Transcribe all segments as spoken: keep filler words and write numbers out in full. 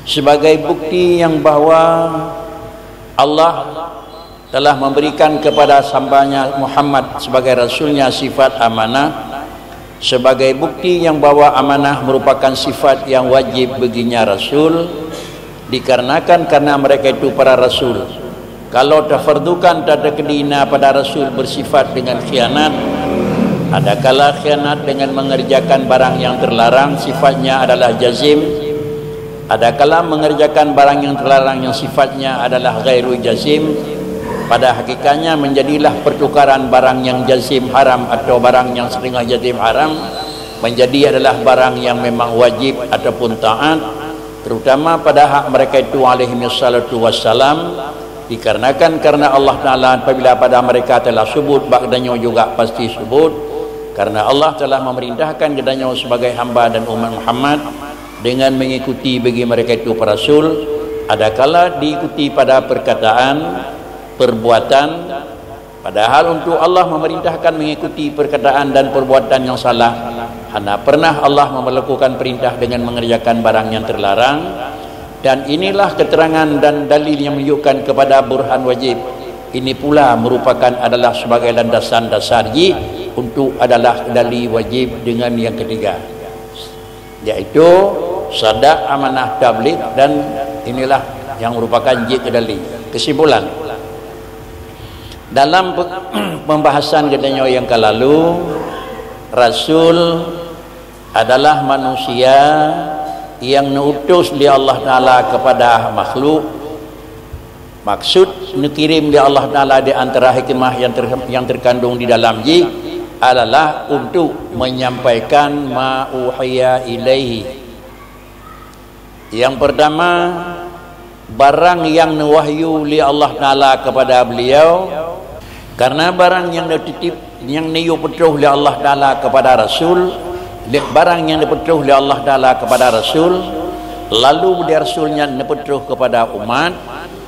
Sebagai bukti yang bahwa Allah telah memberikan kepada hamba-Nya Muhammad sebagai rasul-Nya sifat amanah, sebagai bukti yang bahwa amanah merupakan sifat yang wajib baginya rasul, dikarenakan karena mereka itu para rasul. Kalau tafardukan, tatakdina pada rasul bersifat dengan khianat, adakala khianat dengan mengerjakan barang yang terlarang sifatnya adalah jazim, adakala mengerjakan barang yang terlarang yang sifatnya adalah ghairu jazim, pada hakikatnya menjadilah pertukaran barang yang jazim haram atau barang yang setengah jazim haram menjadi adalah barang yang memang wajib ataupun taat, terutama pada hak mereka itu alaihi wassalatu wassalam, dikarenakan karena Allah Taala apabila pada mereka telah subut, bak geutanyoe juga pasti subut, karena Allah telah memerintahkan geutanyoe sebagai hamba dan umat Muhammad dengan mengikuti bagi mereka itu para rasul, adakala diikuti pada perkataan, perbuatan, padahal untuk Allah memerintahkan mengikuti perkataan dan perbuatan yang salah. Hana pernah Allah melakukan perintah dengan mengerjakan barang yang terlarang. Dan inilah keterangan dan dalil yang menunjukkan kepada burhan wajib. Ini pula merupakan adalah sebagai landasan dasar jih untuk adalah dalil wajib dengan yang ketiga, yaitu sadaq, amanah, tabligh, dan inilah yang merupakan jih dalil. Kesimpulan, dalam pe-, pembahasan geutanyoe yang ka lalu, rasul adalah manusia yang neutus lé Allah Taala kepada makhluk. Maksud neukirém lé Allah Taala di antara hikmah yang ter-, yang terkandung di dalam jih adalah untuk menyampaikan ma uhiya ilaihi. Yang pertama, barang yang neuwahyu lé Allah Taala kepada beliau, karena barang yang neutitip, nyang neuyue peutroh lé Allah Taala kepada rasul, lé barang nyang neupeutroh lé Allah Taala kepada rasul, lalu lé rasul nyan neupeutroh kepada umat,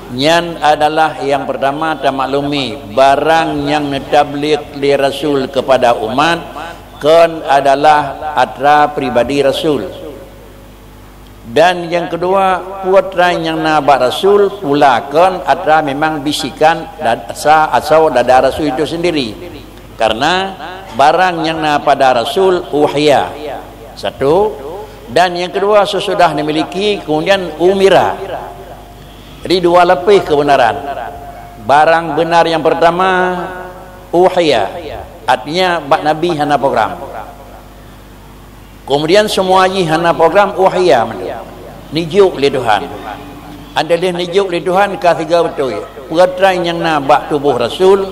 nyan adalah yang pertama tamaklumi, barang nyang neutabligh lé rasul kepada umat kon adalah atra pribadi rasul. Dan yang kedua, peue atra nyang na bak rasul pula kon atra memang bisikan dan asa, asoe dada rasul itu sendiri. Karena barang nyang na pada rasul uhiya. Satu. Dan yang kedua, sesudah memiliki, kemudian umira. Jadi dua lapéh kebenaran. Barang benar yang pertama uhiya. Artinya bak Nabi hana program. Kemudian semua jih hana program, uhiya mandum. Neujok lé Tuhan. Andalih neujok lé Tuhan ka siga beutôi. Peue atra nyang na bak tuboh rasul,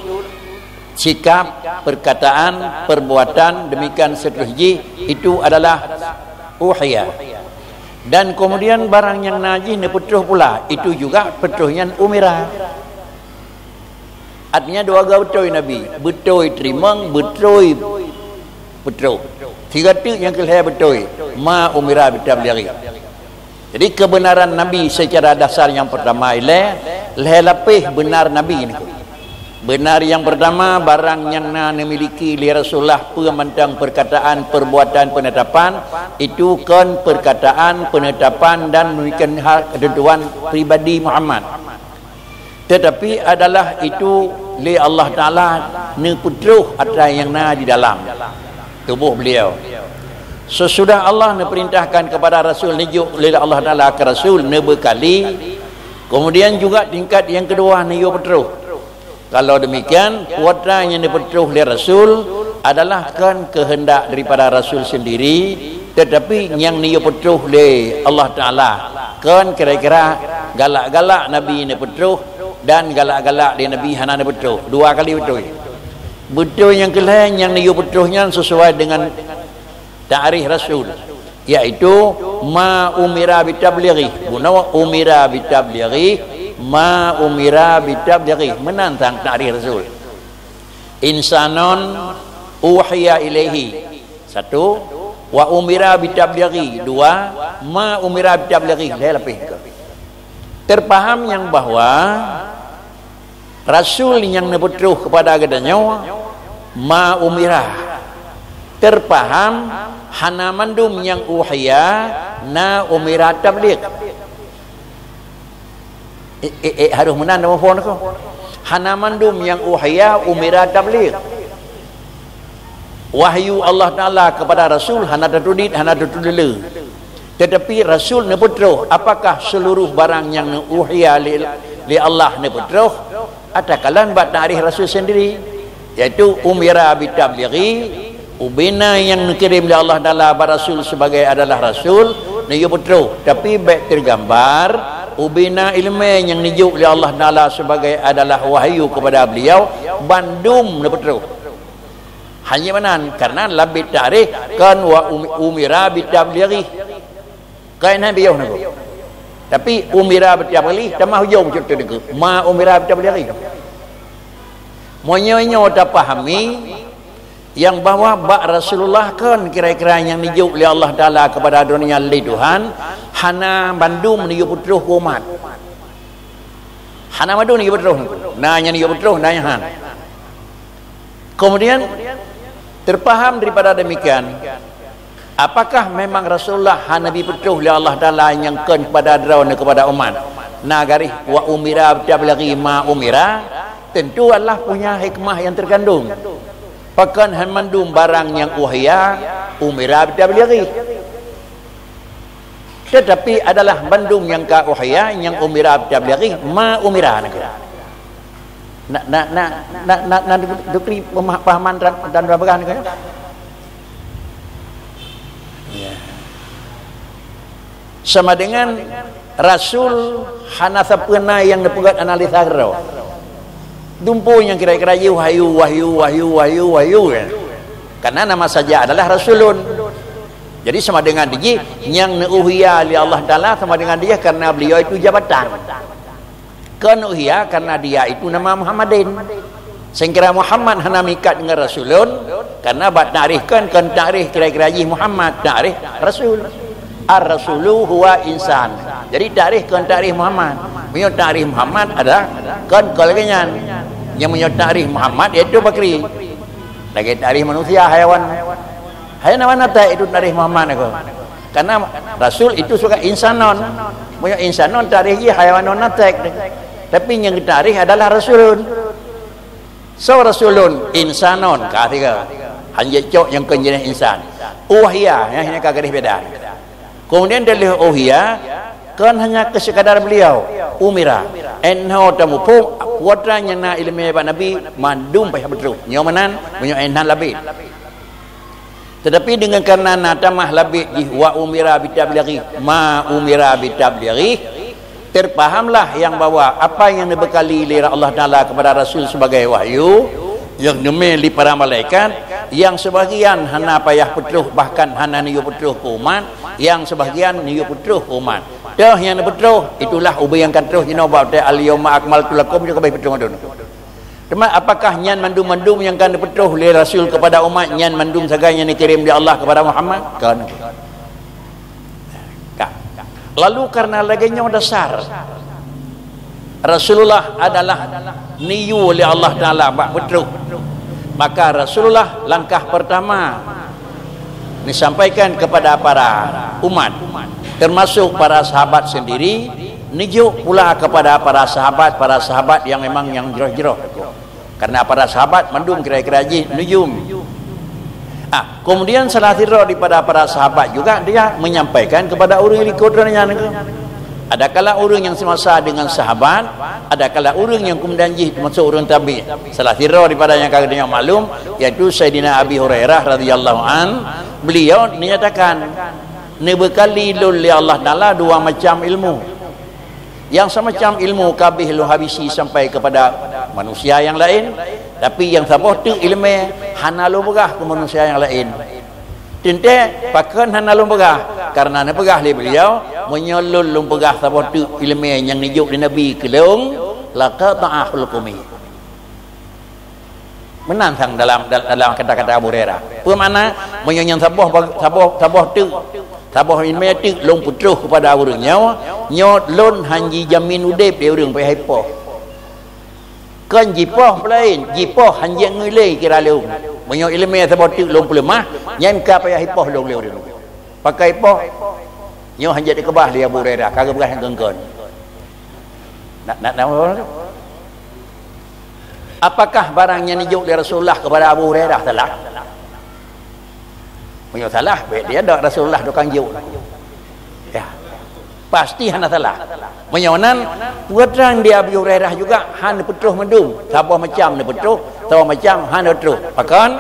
sikap, perkataan, perbuatan, demikian seterusjih, itu adalah uhiya. Dan kemudian barang nyang na jih neupeutroh pula, itu juga peutroh nyan umira. Artinya dua ga beutôi Nabi, beutôi teurimong, beutôi peutroh. Siga teuk nyang keulhèe beutôi, ma umira bitablighi. Jadi kebenaran Nabi secara dasar nyang pertama ilèe, lhèe lapéh beunar Nabi nyoe. Beunar nyang pertama, barang nyang na neumiliki lé Rasulullah peue mantong perkataan, perbuatan, peunetapan, itu kon perkataan, peunetapan dan bukan hak ketentuan pribadi Muhammad. Tetapi adalah itu lé Allah Taala neupeutroh atra nyang na di dalam tuboh beliau. Sesudah Allah neupeurintahkan kepada Rasul neujok lé Allah Taala keu Rasul neubeukali, kemudian juga tingkat nyang keudua neuyue peutroh. Kalau demikian, peue atra nyang neupeutroh lé Rasul adalah kon keuheundak daripada Rasul sendiri, tetapi nyang neuyue peutroh lé Allah Taala. Kon kira-kira galak-galak Nabi neupeutroh dan galak-galak lé Nabi hana neupeutroh. Dua kali beutôi. Beutôi nyang keulhèe nyang neuyue peutroh nyan sesuai dengan takrif Rasul, yaitu ma umira bitablighi. Bunoe umira bitablighi, ma umira bitablighi. Meunan sang takrif Rasul. Insanun uhiya ilaihi. Satu, wa umira bitablighi. Dua, ma umira bitablighi. Lhèe lapéh keu. Terpaham nyang bahwa Rasul nyang neupeutroh kepada geutanyoe ma umira. Terpaham hana mandum nyang uhiya na umira tabligh. Eh, eh, eh, harôh meunan teumuphom ko. Hana mandum nyang uhya umira tabligh. Wahyu Allah Taala kepada Rasul hana tatudit, hana tatudule. Tetapi Rasul neupeutroh, apakah seluruh barang nyang neuuhya lé, lé Allah neupeutroh? Atakalon bak takrif Rasul sendiri, yaitu umira bitablighi, ubena nyang neukirém lé Allah Taala bak Rasul sebagai adalah Rasul, neuyue peutroh, tapi bék teugambar ubena ileumé nyang neujok lé Allah Taala sebagai adalah wahyu kepada beliau, bandum neupeutroh. Hanya meunan, karena labit takrif kan wa um-, umira bitablighi. Kan hana biôh nangku. Tapi umira bitablighi, tamah ujong cok teudeungoe. Ma umira bitablighi. Meunyoe nyoe tapahami, nyang bahwa bak Rasulullah kan kira-kira nyang neujok lé Allah Taala kepada dunia lé Tuhan, hana bandum neuyue peutroh keu umat. Hana bandum neuyue peutroh nangku. Na nyang neuyue peutroh, na nyang han. Kemudian, terpaham daripada demikian, apakah memang Rasulullah hana neupeutroh lé Allah Taala nyang kon kepada droeneuh kepada umat? Na garéh wa umira bitablighi ma umira, tentu Allah punya hikmah yang terkandung. Pakon han mandum barang nyang uhya umira bitablighi. Tetapi adalah bandum nyang ka uhya nyang umira bitablighi ma umira nangku. Na, na, na, na, na, na dibri pemahaman dan, dan peugah nangku. Ya. Sama dengan Rasul hana sapeue na nyang neupeugét analisa keudroe. Dumpeue nyang kira-kira jih wahyu, wahyu, wahyu, wahyu, wahyu, ya. Karena nama saja adalah rasulun. Jadi sama dengan dijih nyang neuuhya lé Allah Taala sama dengan dijih karena beliau itu jabatan. Kon uhya karena dia itu nama Muhammadin. Sengkira Muhammad hana mikat dengan rasulun, karena bak takrif kan, kon takrif kira-kira jih Muhammad, takrif rasul. Ar-rasulu huwa insan. Jadi takrif kon takrif Muhammad. Meunyoe takrif Muhammad ada kon kon lagée nyan. Nyang meunyoe takrif Muhammad yaitu bakri. Lagée takrif manusia, hayawan. Hayawan natek itu takrif Muhammad aku. Karena rasul itu suka insanon. Meunyoe insanon takrif jih hayawanon natek. Tapi nyang takrif adalah rasulun. Soe rasulun, insanon, ka tiga. Hanjeuet cok nyang kon jeuneh insan. Uhya, ya, ini ka garéh beda. Kemudian dari uhya, kon hanya ke sekadar beliau, umira. Enho tamuphom, kuatra nyang na ileumé bak Nabi, mandum payah beutôi. Nyoe meunan, meunyoe enhan labit. Tetapi dengan karena na tamah labit jih wa umira bitablighi, ma umira bitablighi, terpahamlah yang bahwa apa yang dibekali lé Allah Taala kepada Rasul sebagai wahyu, yang demi lé para malaikat, yang sebahagian hana payah peutroh, bahkan hana neuyue peutroh keu umat, yang sebahagian neuyue peutroh keu umat. Toh nyang neupeutroh, itulah ubé nyang ka troh jinoe bak watée al-yauma akmaltu lakum, nyoe ka abéh peutroh dun. Teuma apakah nyan mandum-mandum nyang ka neupeutroh lé Rasul kepada umat nyan mandum sagai nyang neukirém lé Allah kepada Muhammad? Kon. Ka. Lalu karena lagée nyoe dasar Rasulullah adalah neuyue lé Allah Taala bak peutroh, maka Rasulullah langkah pertama disampaikan kepada para umat, termasuk para sahabat sendiri, neujok pula kepada para sahabat, para sahabat yang memang nyang jroh-jroh. Karena para sahabat mandum kira-kira jih nujum. Ah, kemudian salah sidroe daripada para sahabat juga dia menyampaikan kepada ureuëng likot droe nyan. Adakala ureuëng nyang semasa dengan sahabat, adakala ureuëng nyang kemudian jih termasuk ureuëng tabi. Salah sidroe daripada nyang ka geutanyoe maklum, yaitu Saidina Abi Hurairah radhiyallahu an, beliau menyatakan, "Neubekali lôn lé Allah Taala dua macam ilmu. Yang semacam ilmu kabeh lôn habisi sampai kepada manusia yang lain, tapi yang saboh teuk ileumé hana lôn peugah keu manusia yang lain." Teuntée pakon hana lôn peugah, karena neupeugah lé beliau, "Meunyoe lôn lôn peugah saboh teuk ileumé nyang neujok lé Nabi keu lôn, laqata'ahu hulqumi." Meunan sang dalam, dalam kata-kata Abu Hurairah. Peue makna? Meunyoe nyang saboh, saboh, saboh teuk, saboh ileumé teuk lôn peutroh kepada ureuëng nyoe, nyoe lôn han jijamin udeb lé ureuëng payah jipoh. Kon jipoh peulaén, jipoh han jeuet ngeulée kira lôn. Meunyoe ileumé saboh teuk lôn peuleumah, nyan ka payah jipoh lôn lé ureuëng. Pakai poh, nyoe han jeuet dikeubah lé Abu Hurairah, ka geupeugah nyang kon-kon. Nak, nak, nak, apakah barang nyang jijok lé Rasulullah kepada Abu Hurairah salah? Meunyoe salah, bèk dia dak Rasulullah tukang jok. Ya. Pasti hana salah. Meunyoe nan, peue trang di Abu Hurairah juga hana peutroh mandum, saboh macam na peutroh, saboh macam hana peutroh. Pakon?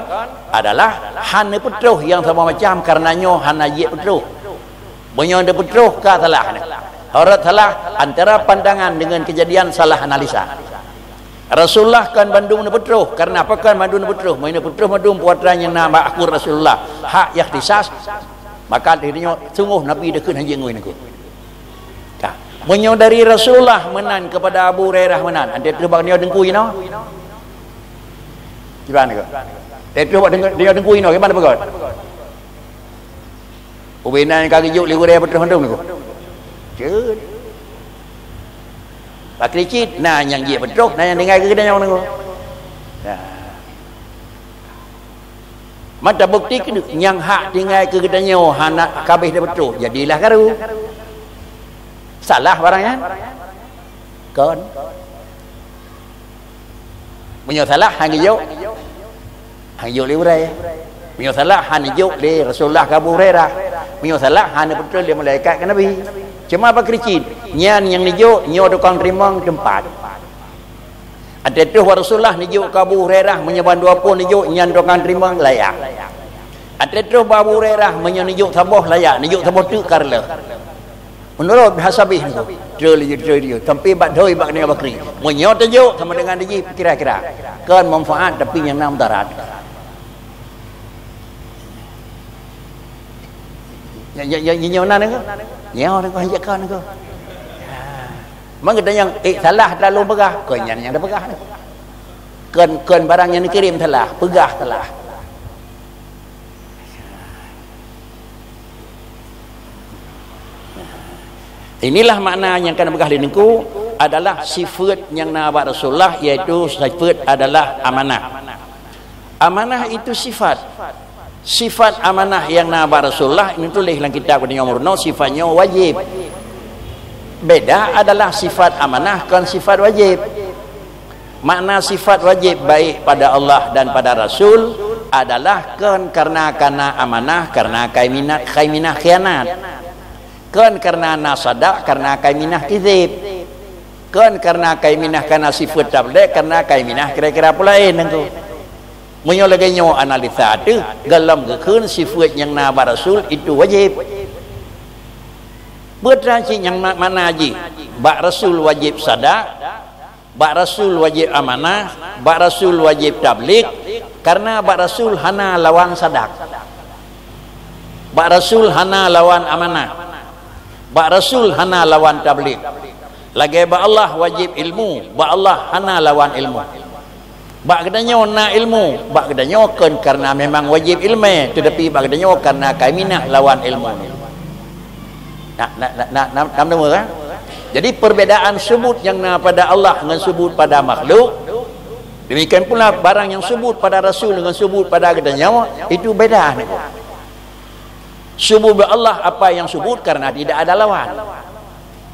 Adalah hana peutroh nyang saboh macam, karena nyoe hana jeuet peutroh. Meunyoe na peutroh ka salah. Harot salah antara pandangan dengan kejadian salah analisa. Rasulullah kan bandum na peutroh, karena apa kan bandum na peutroh? Meunyoe na peutroh mandum peue trang nyang na bak akun Rasulullah, hak ikhtisas, maka di nyoe sungguh Nabi deukeue hanjeuet ngui nangku. Ka. Meunyoe dari Rasulullah meunan kepada Abu Hurairah meunan, ada terus bak nyoe deungku inoe. Kiban ke? Ada terus bak deungku, dia deungku inoe, kiban peugah? Ubena nyang ka geujok lé gurèe peutroh mandum nangku. Jeuet. Pakri cit, na nyang jeuet peutroh, na nyang tinggai keu geutanyoe nangku. Nah. Mata bukti keuneuk nyang hak tinggai keu geutanyoe hana ka abéh na peutroh, jadilah karu. Salah barang nyan? Kon. Meunyoe salah, han geujok, han geujok lé urai. Meunyoe salah, han geujok lé Rasulullah keu Abu Hurairah. Meunyoe salah, han geupeutrön lé malaikat keu Nabi. Cuma pakri cit, nyan nyang neujok nyoe tukang teurimong teumpat. Ateueh troh bak Rasulullah neujok keu Abu Hurairah, meunyoe bandua phon neujok, nyan tukang teurimong layak. Ateueh troh bak Abu Hurairah, meunyoe neujok saboh layak, neujok saboh teuk ka reuloh. Meunurot bahasa bih nyoe, treu laju, treu laju, sampai bak doi bak Nabi Bakri. Meunyoe teujok sama dengan jih kira-kira. Kon manfaat tapi nyang na mudarat. Nya, nya, nya, nya, nyoe na nangku. Nyoe nangku, hanjeuet kon nangku. Ha. Mang geutanyoe, eh, salah lalu peugah. Kon nyan nyang tapeugah nangku. Kon, kon barang nyang dikirim salah, peugah salah. Inilah makna nyang ka neupeugah lé nangku adalah sifat nyang na bak Rasulullah, yaitu sifat adalah amanah. Amanah itu sifat. Sifat amanah nyang na bak Rasulullah ini tuléh lam kitab geutanyoe meurunoe, sifat nyoe wajéb. Beda adalah sifat amanah kon sifat wajéb. Makna sifat wajéb baik pada Allah dan pada Rasul adalah kon karena kana amanah, karena kaiminat, kaiminah khianat. Kon karena na sadak, karena kaiminah kizib. Kon karena kaiminah kana sifat tabligh, karena kaiminah kira-kira peue laén nangku. Meunyoe lagèe nyoe analisa teuh, golom geukheun sifat nyang na bak Rasul itu wajéb. Beutôi cit nyang ma-, makna jih, bak Rasul wajéb sadak, bak Rasul wajéb amanah, bak Rasul wajéb tabligh, karena bak Rasul hana lawan sadak. Bak Rasul hana lawan amanah. Bak Rasul hana lawan tabligh. Lagèe bak Allah wajéb ilmu, bak Allah hana lawan ilmu. Bak geutanyoe na ilmu, bak geutanyoe kon karena memang wajéb ileumèe, teutapi bak geutanyoe karena kaiminah lawan ilmu. Na, na, na, na, na, na, na, kan? Jadi, perbedaan subut nyang na pada Allah ngon subut pada makhluk, demikian pula barang nyang subut pada Rasul ngon subut pada geutanyoe, itu beda nangku. Subut bak Allah apa nyang subut karena tidak ada lawan.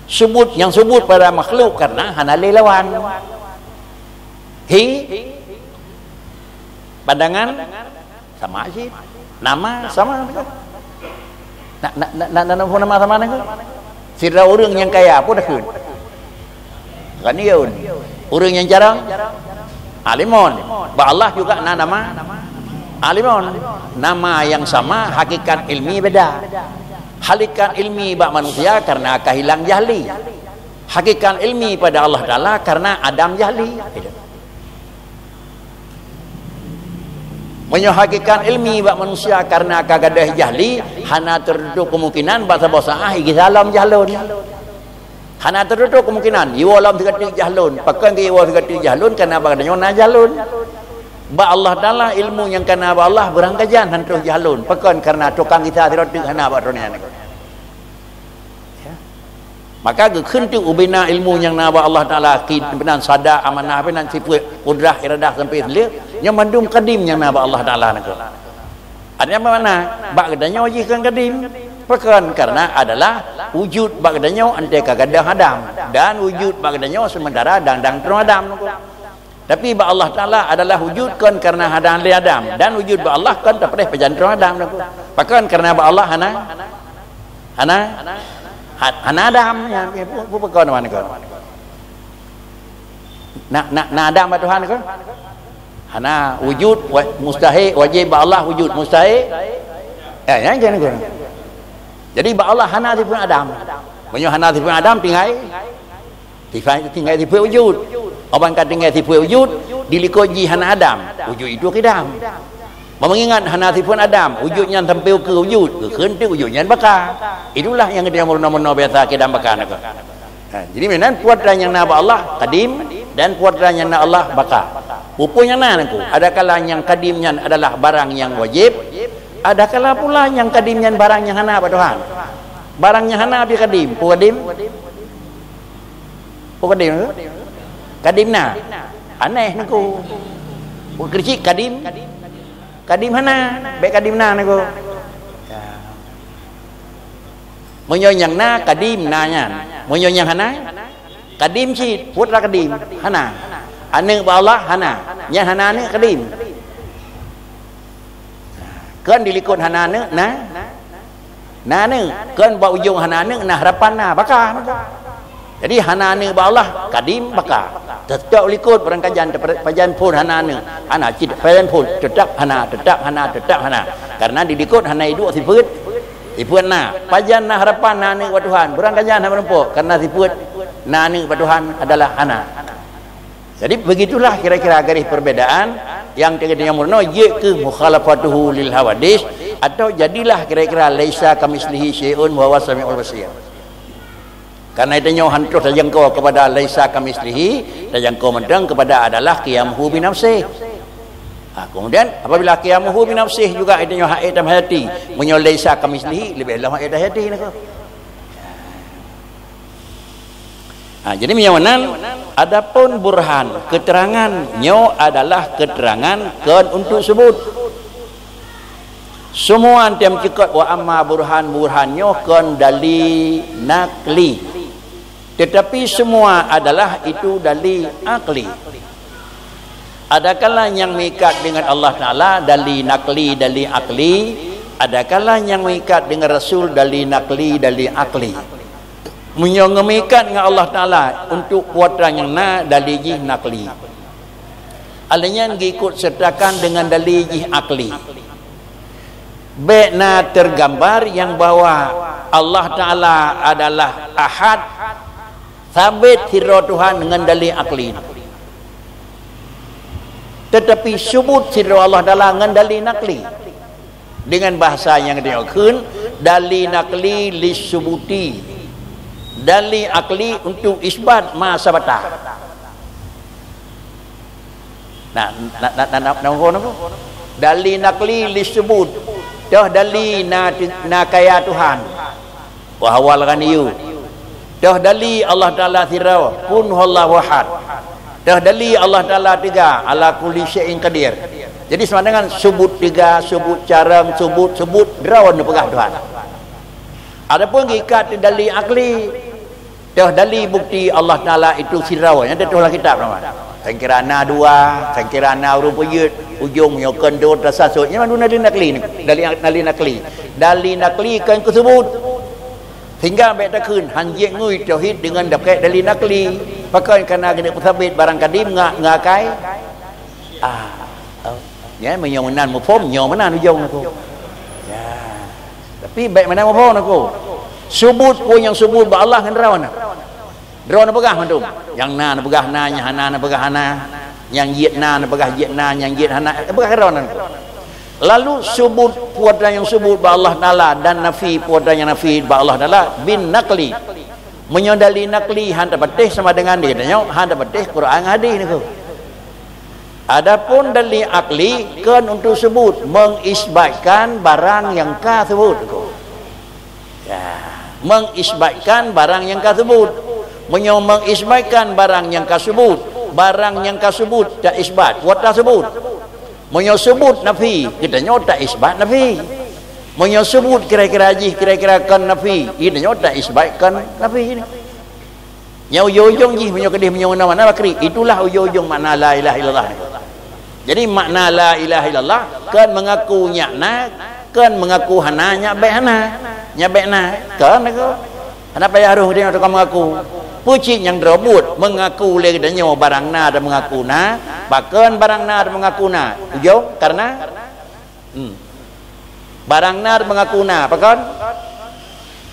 Subut nyang subut pada makhluk karena hana lé lawan. Hi, pandangan sama cit. Nama sama. Na, na, na, na, na, nama sama nangku. Sidroe ureueng nyang kaya, peue takheun? Ghaniyyun. Ureueng nyang carông? Alimun. Bak Allah juga na nama Alimun. Nama nyang sama, hakikat ilmi beda. Hakikat ilmi bak manusia karena ka hilang jahli. Hakikat ilmi pada Allah Taala karena adam jahli. Meunyoe hakikat ilmi bak manusia karena ka gadôh jahli, hana teututup kemungkinan bak saboh saát gisa lom jahlon. Hana teututup kemungkinan, jiwoe lom sigoe teuk jahlon. Pakon geuwoe sigoe teuk jahlon, karena bak geutanyoe na jahlon. Bak Allah Taala, ilmu nyang ka na bak Allah beurangkajan han troh jahlon. Pakon, karena tukang gisa sidroe teuk hana bak droe nyan. Ya. Maka geukheun teuk ubena ilmu nyang na bak Allah Taala, ki-, meunan sadak, amanah, meunan sifeut, kudrah, iradah sampai seuleuh, nyoe mandum kadim nyang na bak Allah Taala nangku. Artinya apa makna? Bak geutanyoe jih kon kadim. Pakon? Karena adalah Wujud bak geutanyoe antée ka gadôh Adam, dan wujud bak geutanyoe sementara dang-dang troh Adam. Tapi bak Allah Taala adalah wujud kon karena hana lé Adam, dan wujud bak Allah kon tapreh pajan troh Adam. Pakon karena bak Allah hana, hana, ha-, hana Adam. Ya, ya, pu-, pu-, pakon wan kon. Na, na, na Adam bak Tuhan ke? Hana. Wujud wa-, mustahil, wajib bak Allah wujud, mustahil. Eh, ya, jangan guna. Jadi bak Allah hana sifat Adam. Meunyoe hana sifat Adam, tinggai, tinggai, tinggai sifat wujud. Abang ka tinggai sifat wujud, dilikot jih hana Adam. Wujud itu kidam. Meungingat hana sifat Adam, wujud nyan sampai ke wujud, keu kheun wujud nyan baka. Itulah yang dia meurunoe-meurunoe biasa kidam baka nak. Ha, jadi meunan putra nyang na bak Allah kadim dan putra nyang na Allah baka. Peue nyang na nangku, adakala nyang kadim nyan adalah barang nyang wajib, adakala pula nyang kadim nyan barang nyang hana bak Tuhan. Barang nyang hana pi kadim, peue kadim? Peue kadim? Kadim na. Aneh nangku. Peue keucik kadim? Kadim hana, bék kadim na nangku. Ya. Meunyoe nyang na, kadim na nyan. Meunyoe nyang hana, kadim cit, putra kadim, hana. Aneuk bak Allah hana, nyan hana aneuk kadim. Kon dilikot hana aneuk, na, na aneuk. Kon bak ujong hana aneuk, na harapan na, baka. Jadi hana aneuk bak Allah, kadim baka. Teutap likot barang kajan, pajan phon hana aneuk. Hana cit pajan phon, teutap hana, teutap hana, teutap hana. Karena di likot hana iduek sifeut, sifeut na. Pajan na harapan na aneuk bak Tuhan, barang kajan hana meureumpok. Karena sifeut na aneuk bak Tuhan adalah hana. Jadi begitulah kira-kira garis perbedaan yang teuka nyang meurunoe jeuet keu mukhalafatuhu lil hawadis atau jadilah kira-kira laisa kamitslihi syai'un wa huwas samiul basir. Karena itu nyoe han troh tajangkau kepada laisa kamitslihi, tajangkau mantong kepada adalah qiyamuhu binafsih. Ha, kemudian apabila qiyamuhu binafsih juga itu nyoe hak itam hayati, meunyoe laisa kamitslihi lebih lom hak itam hayati nak. Ha, jadi meunyoe meunan, adapun burhan, keterangan nyoe adalah keterangan kon untuk subut. Semua tem cikot wa amma burhan, burhan nyoe kon dali nakli. Tetapi semua adalah itu dali akli. Adakala nyang meuikat dengan Allah Taala dali nakli, dali akli, adakala nyang meuikat dengan Rasul dali nakli, dali akli. Meunyoe ngeumeuikat ngon Allah Taala untuk kuasa nyang na dali jih nakli. Alèh nyan geukot sertakan dengan dali jih akli. Bék na tergambar nyang bahwa Allah Taala adalah Ahad, sabit sidroe Tuhan ngon dali akli. Tetapi subut sidroe Allah Taala ngon dali nakli. Dengan bahasa nyang geutanyoe kheun, dali nakli lisubuti. Dali akli untuk isbat ma sabata. Nah, na, na, na, na, na, na, na, dali nakli lisubut. Toh dali na, na kaya Tuhan. Wa huwal ghaniyyu. Toh dali Allah Taala sidroe, kun huwallahu ahad. Toh dali Allah Taala teuga, ala kulli syai'in qadir. Jadi sama dengan subut teuga, subut carông, subut, subut droe neupeugah Tuhan. Adapun geuikat dali akli, toh dali bukti Allah Taala itu sidroe, nyan teutuh lam kitab nama. Sangkira na dua, sangkira na ureuëng peujeuet, ujong nyoe kon dua tasasot. Nyan mandum dali nakli, dali, dali nakli. Dali nakli kon keu subut. Sehingga bék takheun han jeuet ngui tauhid deungon dakek dali nakli. Pakon kana geuneuk peusabit barang kadim nga, ngakai. Ah, oh. Nyan meunyoe meunan muphom, nyoe meunan ujong aku. Ya. Tapi bék meunan muphom aku. Subut pun nyang subut bak Allah ngon droe na. Droe neupeugah mandum. Nyang na neupeugah na, nyang hana neupeugah hana. Nyang jeuet na neupeugah jeuet na, nyang jeuet hana neupeugah droe na. Lalu subut peue nyang subut bak Allah Taala dan nafi peue nyang nafi bak Allah Taala bin nakli. Meunyoe dali nakli han tapatéh sama dengan di geutanyoe han tapatéh Quran hadis niku. Adapun dali akli kon untuk subut, mengisbatkan barang nyang ka subut. Ya, mengisbatkan barang nyang ka subut. Meunyoe mengisbatkan barang nyang ka subut, barang nyang ka subut ta isbat, wat ta subut. Meunyoe subut nafi, geutanyoe ta isbat nafi. Meunyoe subut kira-kira jih, kira-kira kon nafi, inoe nyoe ta isbat kon nafi ini. Nyang ujong-ujong jih meunyoe keudeh meunyoe na makna bakri, itulah ujong-ujong makna la ilaha illallah. Jadi makna la ilaha illallah kon mengaku nyak na, kon mengaku hana nyak bèk hana. Nyak bèk na, kon aku. Hana payah roh dia tukang mengaku. Peue cit nyang droe buet mengaku lé geutanyoe barang na dan mengaku na, pakon barang na dan mengaku na. Ujong karena Hmm. Barang na mengaku na, pakon?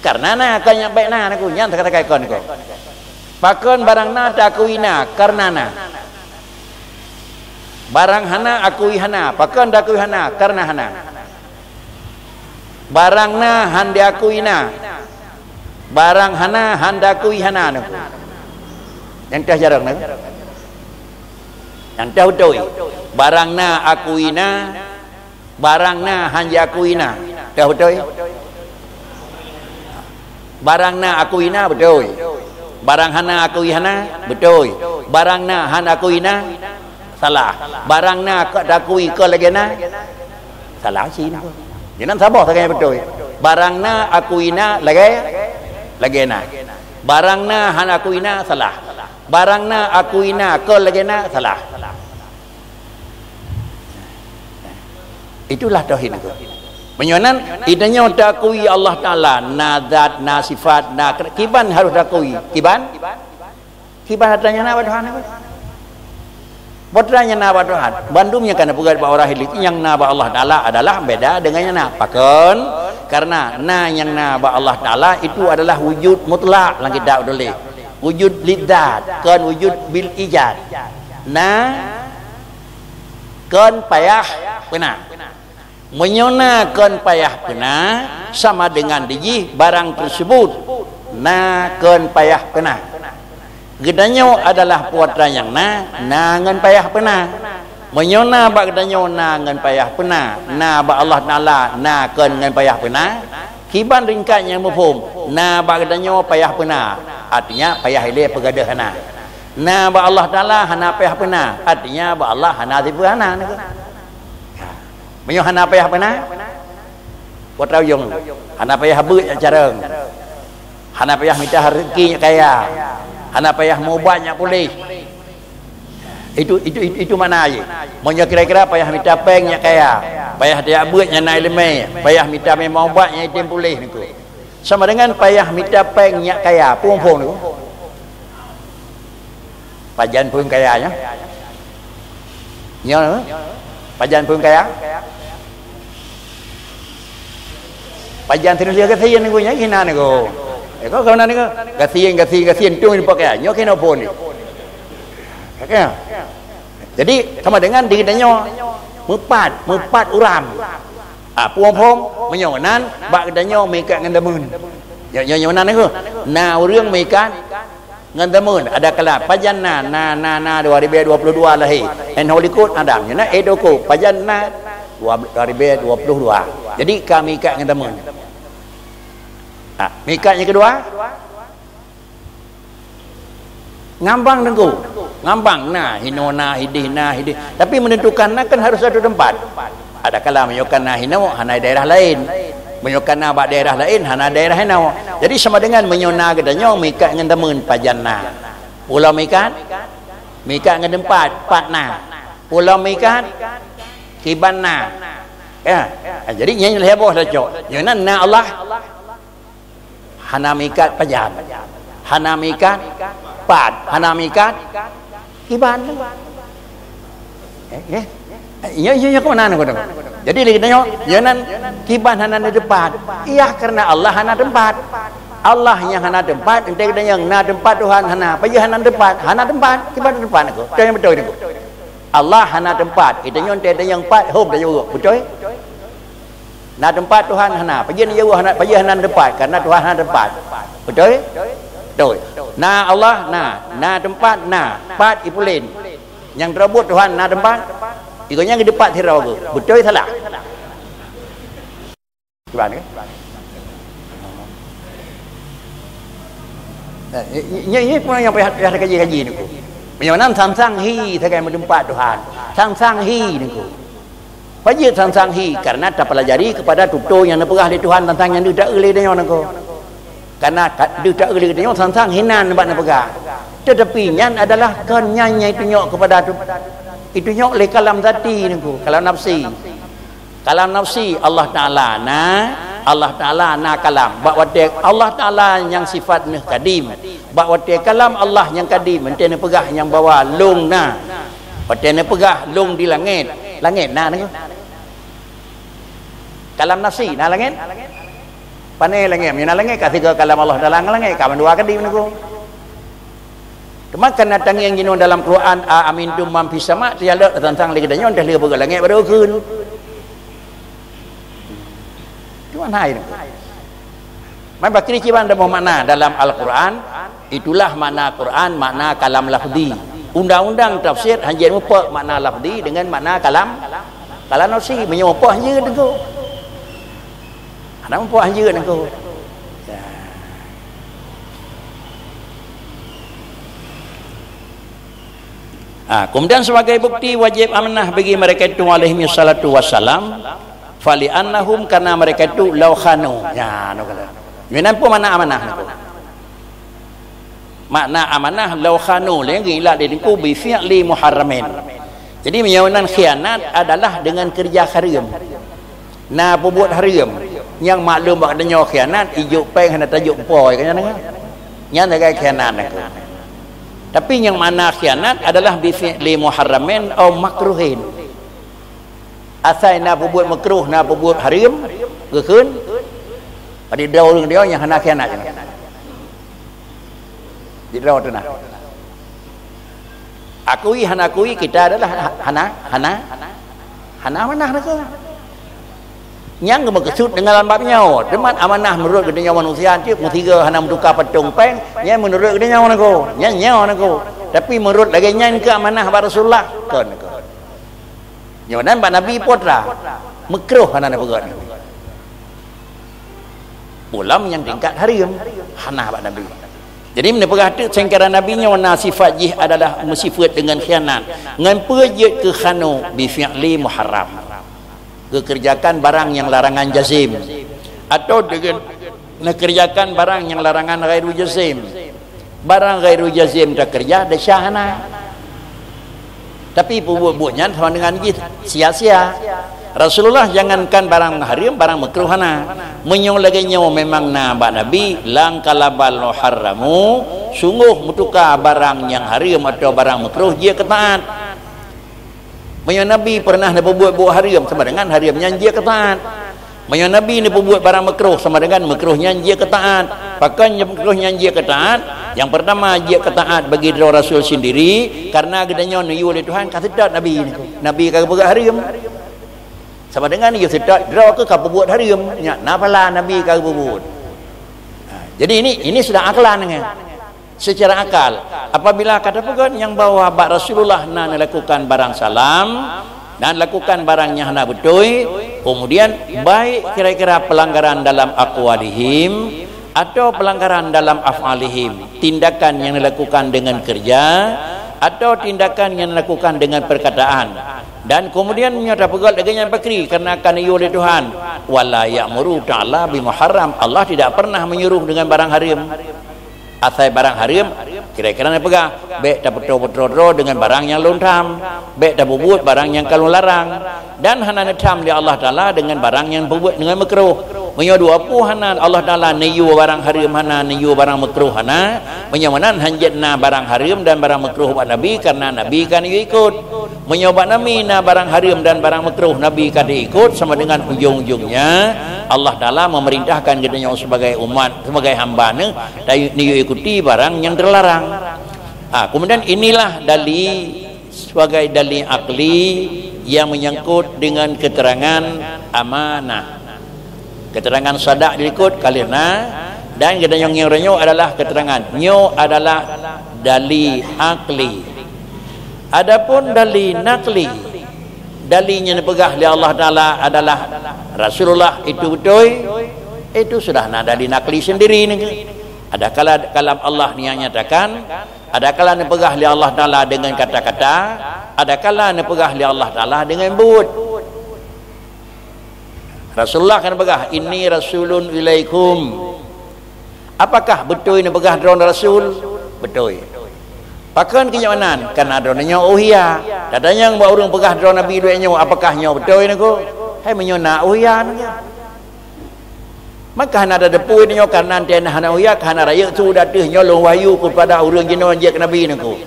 Karena na, kon nyak bèk na, aku nyan kata kon aku. Pakon barang na takui na, karena na. Barang hana akui hana, pakon takui hana, karena hana. Barang na han diakui na. Barang hana han diakui hana, aku. Nyang teuh jarang na. Nyang teuh beutôi. Barang na akui na, barang na han jiakui na. Teuh beutôi? Barang na akui na, beutôi. Barang hana akui hana, beutôi. Barang na han akui na, salah. Barang na ka takui ka lagèe na, salah cit. Jadi saboh sagai beutôi. Barang na akui na lagèe, lagèe na. Barang na han akui na, salah. Barang na akui na ka lagèe na, salah. Itulah tauhid nyoe. Meunyoe nan, geutanyoe takui Allah Taala, na zat, na sifat, na keu-, kiban harôh takui. Kiban? Kiban atra nyang na bak Tuhan nyoe. Peue atra nyang na bak Tuhan? Bandum nyang ka na peugah bak ureueng ahli, nyang na bak Allah Taala adalah beda dengan nyang na. Pakon? Karena na nyang na bak Allah Taala itu adalah wujud mutlak lam kitab tuléh. Wujud lidzat, kon wujud bil ijad. Na kon payah peuna. Meunyoe na kon payah peuna, sama dengan dijih barang tersebut na kon payah peuna. Geutanyoe adalah peue atra nyang na, na ngon payah peuna. Meunyoe na bak geutanyoe na ngon payah peuna, na bak Allah Taala na kon ngon payah peuna, kiban ringkat nyang muphom, na bak geutanyoe payah peuna, artinya payah ilèe peugadôh hana. Na bak Allah Taala hana payah peuna, artinya bak Allah hana sipeue hana. Ha. Meunyoe hana payah peuna, peue atra ujong, hana payah beuet nyak carông, hana payah mita rezeki nyak kaya, hana payah mubat nyak puléh. Itu, itu, itu, itu makna jih. Meunyoe kira-kira payah mita péng nyak kaya, payah tajak beuet nyak na ileumèe, payah mita mubat nyak item puléh nyoe, sama dengan payah mita péng nyak kaya, peue muphom nyoe? Pajan phôn kaya nyoe? Nyoe, pajan phôn kaya? Pajan sinoe gasien nyoe, nyan hina nyoe. Eh, kau, kau na nyoe? Gasien, gasien, gasien, tu nyoe pakai. Nyoe keunoe phôn nyoe. Oke. Jadi, sama dengan di geutanyoe meupat, meupat uram. Ah, phôn-phôn, meunyoe nan, bak geutanyoe meuikat ngon demeun. Nyoe, nyoe, nyoe nan nyoe. Na ureueng meuikat ngon demeun, ada kala pajan na, na, na, na dua ribèe dua puluh dua lahé. Henoh likot Adam, nyoe na, eh, doko, pajan na dua, dua ribèe dua puluh dua. Jadi, ka meuikat ngon demeun. Ah, meuikat nyang keudua, ngambang teungku. Ngambang na, hinoe na, hideh na, hideh. Tapi menentukan na kan harus satu tempat. Ada kala meunyoe ka na hinoe, hana daerah laén. Meunyoe ka na bak daerah laén, hana daerah hinoe. Jadi sama dengan meunyoe na geutanyoe meuikat ngon demeun pajan na. Pulo meuikat, meuikat ngon teumpat, pat na. Pulo meuikat, kiban na. Ya. Ha, jadi nyan lhèe boh tacok. Nyoe nan na Allah. Hana meuikat pajan. Hana meuikat pat. Hana meuikat kiban. Eh, eh. Nyoe, nyoe, nyoe keumanan aku tu. Jadi, lagèe nyoe, nyoe nan kiban hana na teumpat. Iya, karena Allah hana teumpat. Allah nyang hana teumpat, entah kita nyang na teumpat Tuhan hana. Pajan hana teumpat, hana teumpat, kiban teumpat aku. Itu yang betul itu. Allah hana teumpat. Kita nyang entah kita nyang pat, hom dah juga. Betul? Na teumpat Tuhan hana. Pajan jauh hana, pajan hana teumpat, karena Tuhan hana teumpat. Betul? Betul. Na Allah na, na teumpat na, pat ipulen. Nyang teurobot Tuhan na teumpat, igoe nyan geudepat sidroe geuh. Beutôi salah? Cuba ni. Eh, ini, ini, ini pun yang payah, payah kaji-kaji niku. Meunyoe nan sang-sang hi sagai meuteumpat Tuhan. Sang-sang hi niku. Wajéb sang-sang hi, karena tapelajari kepada tutoe nyang neupeugah lé Tuhan teuntang nyang deuh taeu lé tanyoe nangko. Karena ka-, deuh taeu lé tanyoe sang-sang hinan bak neupeugah. Tetapi nyan adalah kon nyan nyang itunyok kepada tu, itunyok lé kalam zati nangko, kalam nafsi. Kalam nafsi, Allah Taala na, Allah Taala na kalam. Bak watée Allah Taala nyang sifat neuh kadim, bak watée kalam Allah nyang kadim, enteuk neupeugah nyang bahwa lôn na. Watée neupeugah lôn di langét, langét na nangko. Kalam nafsi na langét? Pane langét? Meunyoe na langét, ka sigoe kalam Allah Taala ngon langét, ka mandua kadim nangko. Teuma kana tangieng jinoe dalam Quran, "A amintum man fis sama," teujalok teuntang lé geutanyoe, entah lé beugét langét baru kheun. Cuman hai nangko. Man bakri ciban ada makna dalam Al-Quran, itulah makna Quran, makna kalam lafzi. Undang-undang tafsir hanya mupak makna lafzi dengan makna kalam, kalam nafsi. Meunyoe mupak hanya nangko. Hana mupak hanya nangko. Ya. Ha, kemudian sebagai bukti wajib amanah bagi mereka itu alaihi salatu wassalam, fali annahum, karena mereka itu lau khanu. Ya, no kata. Nyoe nan peue makna amanah nangko? Makna amanah lau khanu lé geuilat di teungku bi fi'li muharramin. Jadi meunyoe nan khianat adalah dengan kerja haram. Na peubuet haram, nyang maklum bak geutanyoe khianat, ijok péng hana tajok poi, kan nyan. Nyan sagai khianat nangko. Tapi nyang makna khianat adalah bi fi'li muharramin au makruhin. Asai na peubuet makruh, na peubuet haram, geukheun. Pada droe ureuëng dia nyang hana khianat. Di droe teuh na. Akui hana akui, kita adalah ha-, hana, hana, hana amanah nangko. Nyang geumeukeusut deungon lam bab nyoe, teuma amanah meunurot geutanyoe manusia cit, meusigoe hana meutuka patong péng, nyan meunurot geutanyoe nangko, nyan nyoe nangko. Tapi meunurot lagée nyan keu amanah bak Rasulullah, kon nangko. Nyoe nan bak Nabi peue atra, makruh hana neupeugét. Pulang nyang tingkat haram, hana bak Nabi. Jadi, neupeugah teuk seucara Nabi nyoe na sifat jih adalah meusifeuet deungon khianat. Ngon peue jeuet keu khanu bi fi'li muharram. Geukeureujakan barang nyang larangan jazim. Atau deungon neukeureujakan barang nyang larangan ghairu jazim. Barang ghairu jazim takeureuja desya hana. Tapi peubuet-buet nyan sama dengan jih sia-sia. Rasulullah jangankan barang haram, barang makruh hana. Meunyoe lagée nyoe memang na bak Nabi, lang kalabal muharramu, sungguh meutuka barang nyang haram atau barang makruh jeuet keu taat. Meunyoe Nabi peureunah neupeubuet-buet haram, sama dengan haram nyan jeuet keu taat. Meunyoe Nabi neupeubuet barang makruh, sama dengan makruh nyan jeuet keu taat. Pakon makruh nyan jeuet keu taat? Nyang peurtama jeuet keu taat bagi droe Rasul sendiri, karena geutanyoe neuyue lé Tuhan ka seutôt Nabi nyoe. Nabi ka geupeugah haram. Sama dengan yue seutôt droe keuh ka peubuet haram. Nyan na pahala Nabi ka geupeubuet. Ha, jadi ini, ini sudah aklan nyan. Secara akal, apabila ka tapeugét nyang bahwa bak Rasulullah na neulakukan barang salam, na neulakukan barang nyang hana beutôi, kemudian baik kira-kira pelanggaran dalam aqwalihim atau pelanggaran dalam af'alihim, tindakan nyang dilakukan dengan kerja atau tindakan nyang dilakukan dengan perkataan, dan kemudian nyoe tapeugét lagée nyan pakri karena ka neuyue lé Tuhan, wala ya'muru ta'ala bi muharram, Allah tidak pernah menyuruh dengan barang haram. Asai barang haram, kira-kira neupeugah, bék tapeutroe-peutroe droe deungon barang nyang lôn tham, bék tapeubuet barang nyang ka lôn larang, dan hana neutham lé Allah Taala deungon barang nyang peubuet deungon makruh. Meunyoe dua peue hana, Allah Taala neuyue barang haram hana, neuyue barang makruh hana, meunyoe meunan hanjeuet na barang haram dan barang makruh bak Nabi, karena Nabi ka neuyue ikot. Meunyoe bak Nabi na barang haram dan barang makruh Nabi ka teuikot, sama dengan ujong-ujongnya Allah Taala memerintahkan geutanyoe sebagai umat, sebagai hamba Neuh, ta-, neuyue ikuti barang nyang teularang. Ha, kemudian inilah dali sebagai dali akli yang menyangkut dengan keterangan amanah. Keterangan sadak diikot ka lheueh na, dan geutanyoe nyoe adalah keterangan. Nyoe adalah dali akli. Adapun dali nakli, dali nyang dipeugah lé Allah Taala adalah Rasulullah itu beutôi, itu sudah na dali nakli sendiri nyoe. Adakala kalam Allah nyang nyatakan, adakala neupeugah lé Allah Taala deungon kata-kata, adakala neupeugah lé Allah Taala deungon buet. Rasulullah kan peugah, "Inni rasulun ilaikum." Apakah beutôi neupeugah droe rasul? Beutôi. Pakon keu nyoe nan? Karena droe nyoe uhia. Tatanyong bak ureuëng peugah droe nabi duek nyoe, apakah nyoe beutôi neuko? Hai meunyoe na uhia neuko. Maka hana ada deupui nyoe karena teuh hana uhia, hana rayeuk su dateuh nyoe lôn wahyu kepada ureuëng jinoe jeuet keu nabi neuko.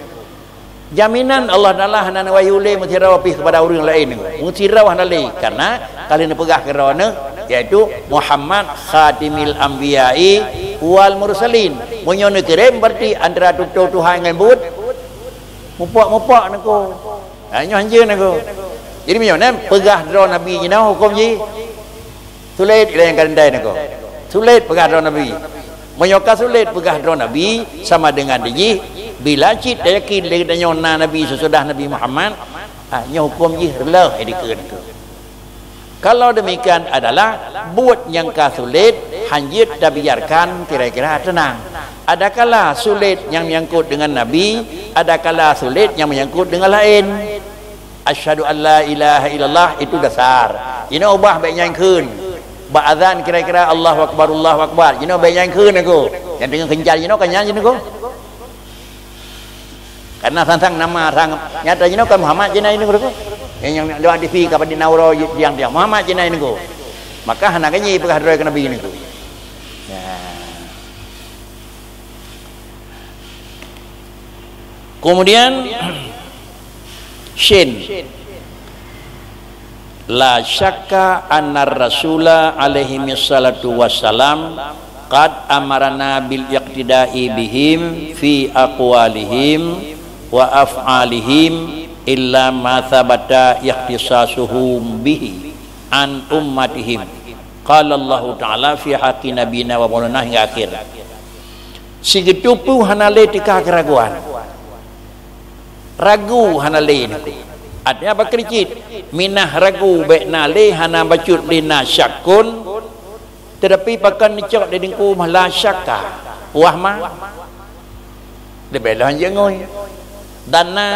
Jaminan Allah Taala hana neuwahyu lé meusidroe pih kepada ureuëng laén. Meusidroe hana lé, karena ka lheueh neupeugah keu droeneuh, yaitu Muhammad khatimil anbiya'i wal mursalin. Meunyoe neukirém, berarti antara tutoe Tuhan ngon buet mupok-mupok neuko. Ha, nyoe hanjeuet neuko. Jadi meunyoe nan peugah droe nabi jinoe huköm jih. Sulet ilée nyang ka teuntée neuko. Sulet peugah droe nabi. Meunyoe ka sulet peugah droe nabi, sama dengan dijih, bila cit tayakin lé geutanyoe na nabi sesudah Nabi Muhammad, ah, nyoe huköm jih reuloh dikeue neuko. Kalau demikian adalah buet nyang ka sulet hanjeuet tabiarkan kira-kira teunang. Adakala sulet nyang menyangkut dengan nabi, adakala sulet nyang menyangkut dengan laén. Asyhadu an la ilaha illallah itu dasar. Jinoe ubah bék nyan kheun. Bak azan kira-kira Allahu Akbar, Allahu Akbar. Jinoe bék nyan kheun aku. Nyang teungoh keuncal jinoe kan nyan jinoe. Karena sang-sang nama sang nyata jinoe kan Muhammad jinoe jinoe. Nyang, nyang lewat T V ka padit na uroe tiang-tiang. Muhammad jinoe jinoe. Maka hana geupeugah droe keu nabi jinoe. Ya. Kemudian shin. La syakka annar rasula alaihi salatu wassalam qad amarana bil iqtida'i bihim fi aqwalihim wa af'alihim illa ma thabata ikhtisasuhum bihi an ummatihim. Qala Allahu Ta'ala fi haqqi nabiyina wa maulana hingga akhir. Sigeuteupeue hana lé teuka keuraguan. Ragu hana lé neuko. Artinya apa keureucit? Minah ragu bék na lé hana bacut lé na syakkun, teutapi pakon neucok di deungku mah la syakka. Wah ma. Leubeh lom jeuet ngui. Dan na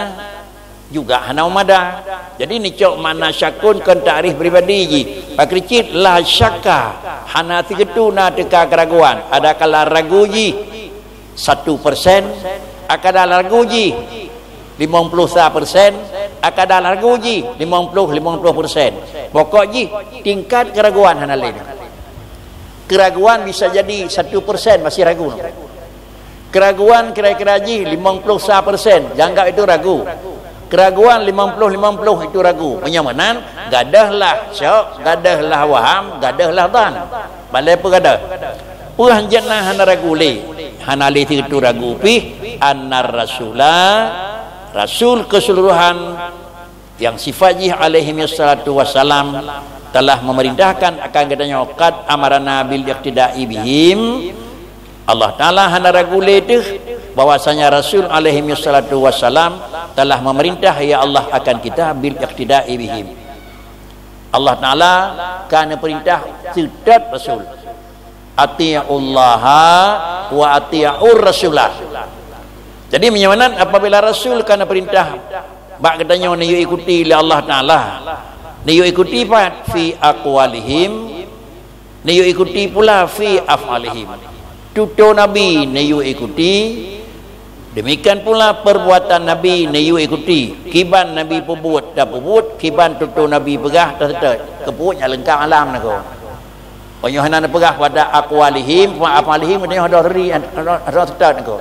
juga hana meumada. Jadi neucok makna syakkun kon takrif pribadi jih. Pakrichit la syakka, hana sigeuteu na teuka keuraguan. Adakala ragu jih satu persen, akada ragu jih limong ploh sa persen, akada ragu jih limong ploh, limong ploh persen. Pokok jih tingkat keuraguan hana lé. Keuraguan bisa jadi satu persen masih ragu. Keuraguan kira-kira jih limong ploh sa persen, janggab itu ragu. Keuraguan limong ploh limong ploh itu ragu. Meunyoe meunan, gadôh lah syok, gadôh lah waham, gadôh lah dhan. Balai peue gadôh? Peue hanjeuet na hana ragu lé? Hana lé situ ragu pih, annar rasula, rasul keseluruhan yang sifat jih alaihi wassalatu wassalam telah memerintahkan akan geutanyoe, qad amarana bil iqtida'i bihim. Allah Taala hana ragu lé teuh bahwasanya Rasul alaihi wassalatu wassalam telah memerintah, ya Allah, akan kita bil iqtida'i bihim. Allah Taala ka neuperintah seutôt Rasul. Atiullaha wa atiur rasulah. Jadi meunyoe nan apabila Rasul ka neuperintah bak geutanyoe neuyue ikuti lé Allah Taala, neuyue ikuti pat fi aqwalihim, neuyue ikuti pula fi af'alihim. Tutoe Nabi neuyue ikuti, demikian pula perbuatan Nabi neuyue ikuti. Kiban Nabi peubuet tapeubuet, kiban tutoe Nabi peugah taseutôt. Keupeue nyan leungkap alam neuko. Meunyoe hana neupeugah pada aqwalihim, fa af'alihim, geutanyoe hana ri, hana seutôt neuko.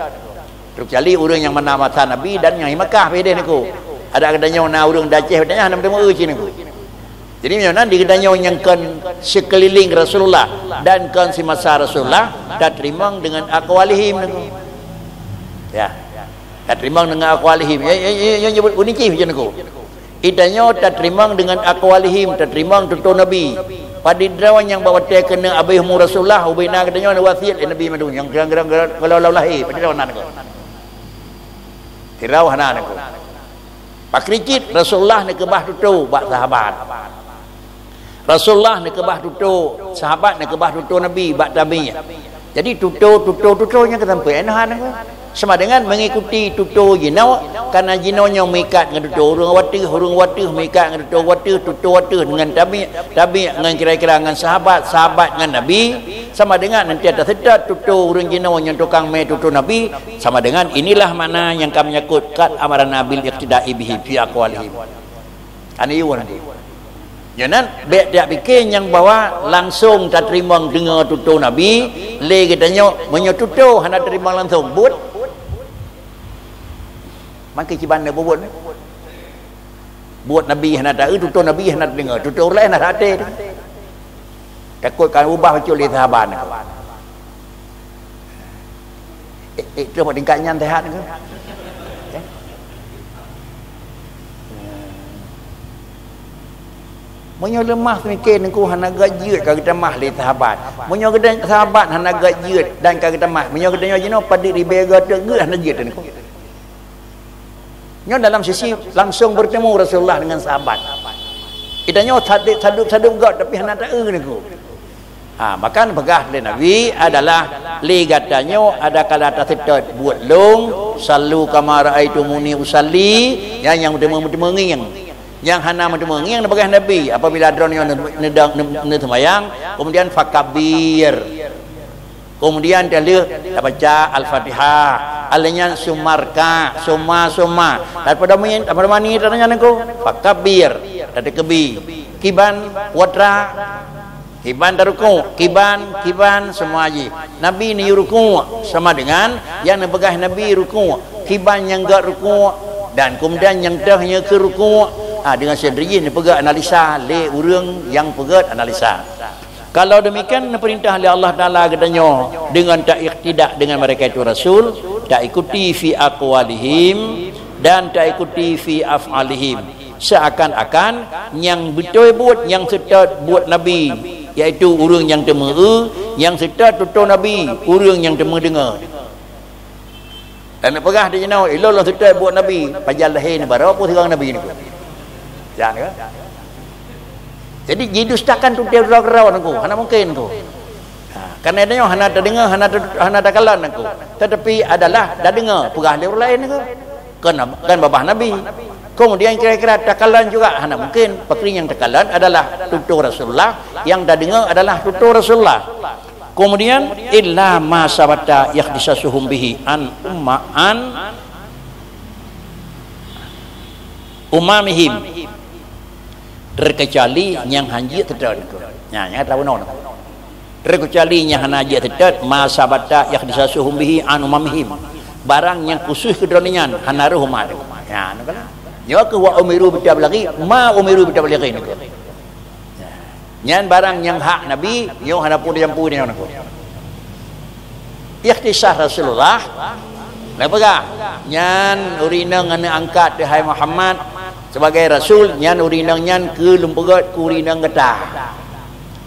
Terkecuali ureuëng nyang mana masa Nabi dan nyang di Makkah pih deh neuko. Adak geutanyoe na ureuëng di Aceh, geutanyoe hana meuteumé cit neuko. Jadi meunyoe nan di geutanyoe nyang kon seukeuliléng Rasulullah dan kon simasa Rasulullah, tateurimong deungon aqwalihim neuko. Ya. Tateurimong deungon aqwalihim. Ya, ya, ya, ya, nyebut unicih macam neuko. Geutanyoe tateurimong deungon aqwalihim, tateurimong tutoe Nabi. Padit droe nyang bak watée keuneuk abéh umu Rasulullah, ubé na geutanyoe neuwasiet lé Nabi mandum nyang kira-kira kalau lahé, padit droe na neuko. Tirau hana neuko. Pakrichit Rasulullah neukeubah tutoe bak sahabat. Rasulullah neukeubah tutoe sahabat, neukeubah tutoe Nabi bak tabi'. Jadi tutoe, tutoe, tutoe nyang keusampé hana neuko. Sama dengan mengikuti tutoe jinoe, Karena jinoe nyoe meuikat ngon tutoe ureuëng wateuh, ureuëng wateuh meuikat ngon tutoe wateuh, tutoe wateuh ngon tabi', tabi' ngon kira-kira ngon sahabat, sahabat ngon Nabi, sama dengan nanti taseutôt tutoe ureuëng jinoe nyang tukang mé tutoe Nabi, sama dengan inilah makna nyang ka meunyangkut qad amarna bil iqtida'i bihi fi aqwalihim. Kan iyue nanti. Nyoe nan, bék tajak pike nyang bahwa langsong tateurimong deungoe tutoe Nabi, lé geutanyoe meunyoe tutoe hana teurimong langsong, buet. Mangke kiban na bubuet. Buet Nabi hana taeu, tutoe Nabi hana tadeungoe, tutoe ureuëng laén hana até. Takot ka ubah bacut lé sahabat. Eh, eh, tu tingkat nyan sehat ke? Eh? Meunyoe leumah seumiké nengku hana geuh jeuet ka geutamah lé sahabat. Meunyoe geutanyoe sahabat hana geuh jeuet dan ka geutamah. Meunyoe geutanyoe jinoe padit ribée geuh teuk geuh hana jeuet nengku. Nyoe dalam sisi langsung bertemu Rasulullah dengan sahabat. Kita nyoe sadub-sadub geuh tapi hana taeu nengku. Ha, maka peugah lé Nabi adalah lé gata nyoe ada kala taseutôt buet lôn, sallu kama raaitumuni usalli, ya nyang meuteumé-meuteumé ngieng. Nyang hana meuteumé ngieng neupeugah Nabi, apabila droeneuh neu-, neudang, neu-, neuseumayang, kemudian fakabir. Kemudian taleueh tabaca Al-Fatihah. Alheuh nyan sumarka, suma, suma. Daripada min, daripada mani tanyoe nengku, fakabir, tatakbi. Kiban watra, kiban taruku, kiban, kiban semua jih. Nabi neuyue ruku sama dengan nyang neupeugah Nabi ruku, kiban nyang gét ruku dan kemudian nyang teuh nyoe keu ruku. Ha, dengan sendiri jih neupeugah analisa lé ureuëng nyang peugét analisa. Kalau demikian, neupeurintah lé Allah Taala geutanyoe deungon taiqtidak dengan mereka itu rasul, taikuti fi aqwalihim dan taikuti fi af'alihim. Seakan-akan nyang beutôi buet, nyang seutôt buet Nabi, yaitu ureuëng nyang teumeu-eu, nyang seutôt tutoe Nabi, ureuëng nyang teumeudeungoe. Dan neupeugah di jinoe, ilôn lôn seutôt buet Nabi, pajan lahé neubaroe peue sigoe Nabi nengku. Jan ka? Jadi jidustakan tutoe droe keudroe nengku, hana mungken nengku. Ha, karena nyoe hana tadeungoe, hana ta-, hana takalon nengku. Tetapi adalah tadeungoe peugah lé ureuëng laén nengku. Kan, kan babah Nabi. Kemudian kira-kira takalon juga hana mungken. Pakri nyang takalon adalah tutoe Rasulullah, nyang tadeungoe adalah tutoe Rasulullah. Kemudian illa ma sabata ikhtisasuhum bihi an umma an umamihim, terkecuali nyang hanjeuet seutôt. Nya, nyang tahu non. Terkecuali nyang hana jeuet seutôt ma sabata ikhtisasuhum bihi an umamihim. Barang nyang khusus keu droeneuh nyan hana rôh umat. Nya, nyoe keuh wa umiru bitablighi ma umiru bitablighi nyoe. Nyan barang nyang hak Nabi, nyoe hana peue jampu nyoe nangku. Ikhtisas Rasulullah, lagée peugah, nyan ureuëng inong aneuëk angkat teuhai Muhammad sebagai rasul, nyan ureuëng inong nyan keu lôn peugét keu ureuëng inong gata.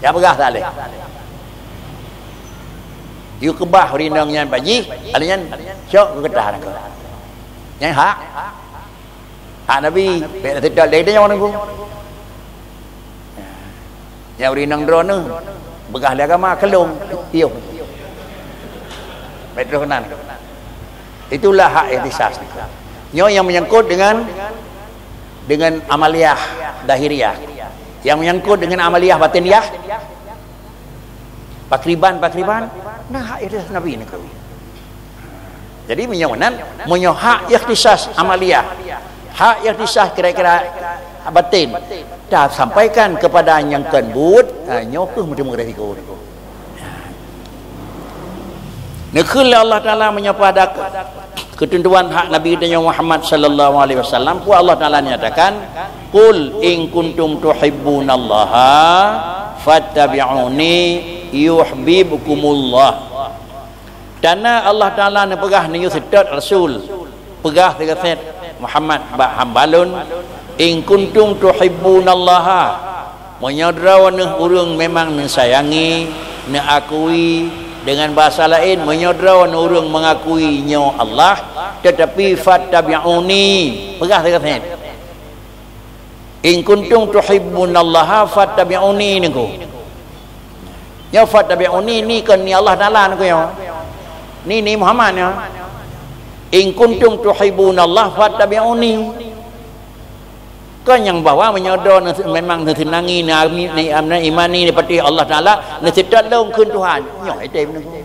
Ya peugah saleh. Yue keubah ureuëng inong nyan bajih, alèh nyan cok keu gata nangku. Nyan hak. Hak Nabi, bék teutot lé tanyoe nangku. Ya, ureuëng inong droeneuh, beugah lé agama, keulong, tiôh. Bék troh keunan. Itulah hak ikhtisas. Nyoe nyang menyangkut dengan, dengan amaliyah zahiriyah. Yang menyangkut dengan amaliyah batiniyah, pakriban-pakriban, nah, hak ikhtisas Nabi nangku. Jadi, meunyoe meunan, meunyoe hak ikhtisas amaliyah, hak ikhtisas kira-kira batin, tasampaikan kepada nyang kon buet, ha, nyoe keuh meuteumé resiko nangku. Neukheun lé Allah Taala meunyoe pada keuteuntuan hak Nabi geutanyoe Muhammad sallallahu alaihi wasallam, peue Allah Taala nyatakan, "Qul in kuntum tuhibbunallaha fattabi'uni yuhibbukumullah." Tanda Allah Taala neupeugah neuyue seutôt rasul, peugah sigasék Muhammad bak hamba lôn, "In kuntum tuhibbunallaha," meunyoe droeneuh ureuëng memang neusayangi, neuakui, dengan bahasa laén, meunyoe droeneuh ureuëng mengakui nyoe Allah, tetapi fattabi'uni, peugah sigasék. "In kuntum tuhibbunallaha fattabi'uni," nangku. Nyoe fattabi'uni ni kon ni Allah Taala nangku nyoe. Ni, ni Muhammad nyoe. "In kuntum tuhibbunallah fattabi'uni." Kon nyang bahwa meunyoe droe neu-, memang neuseunangi, neuami-, neuimani, neupatéh Allah Taala, neuseutôt lôn kheun Tuhan. Nyoe ide meunyoe.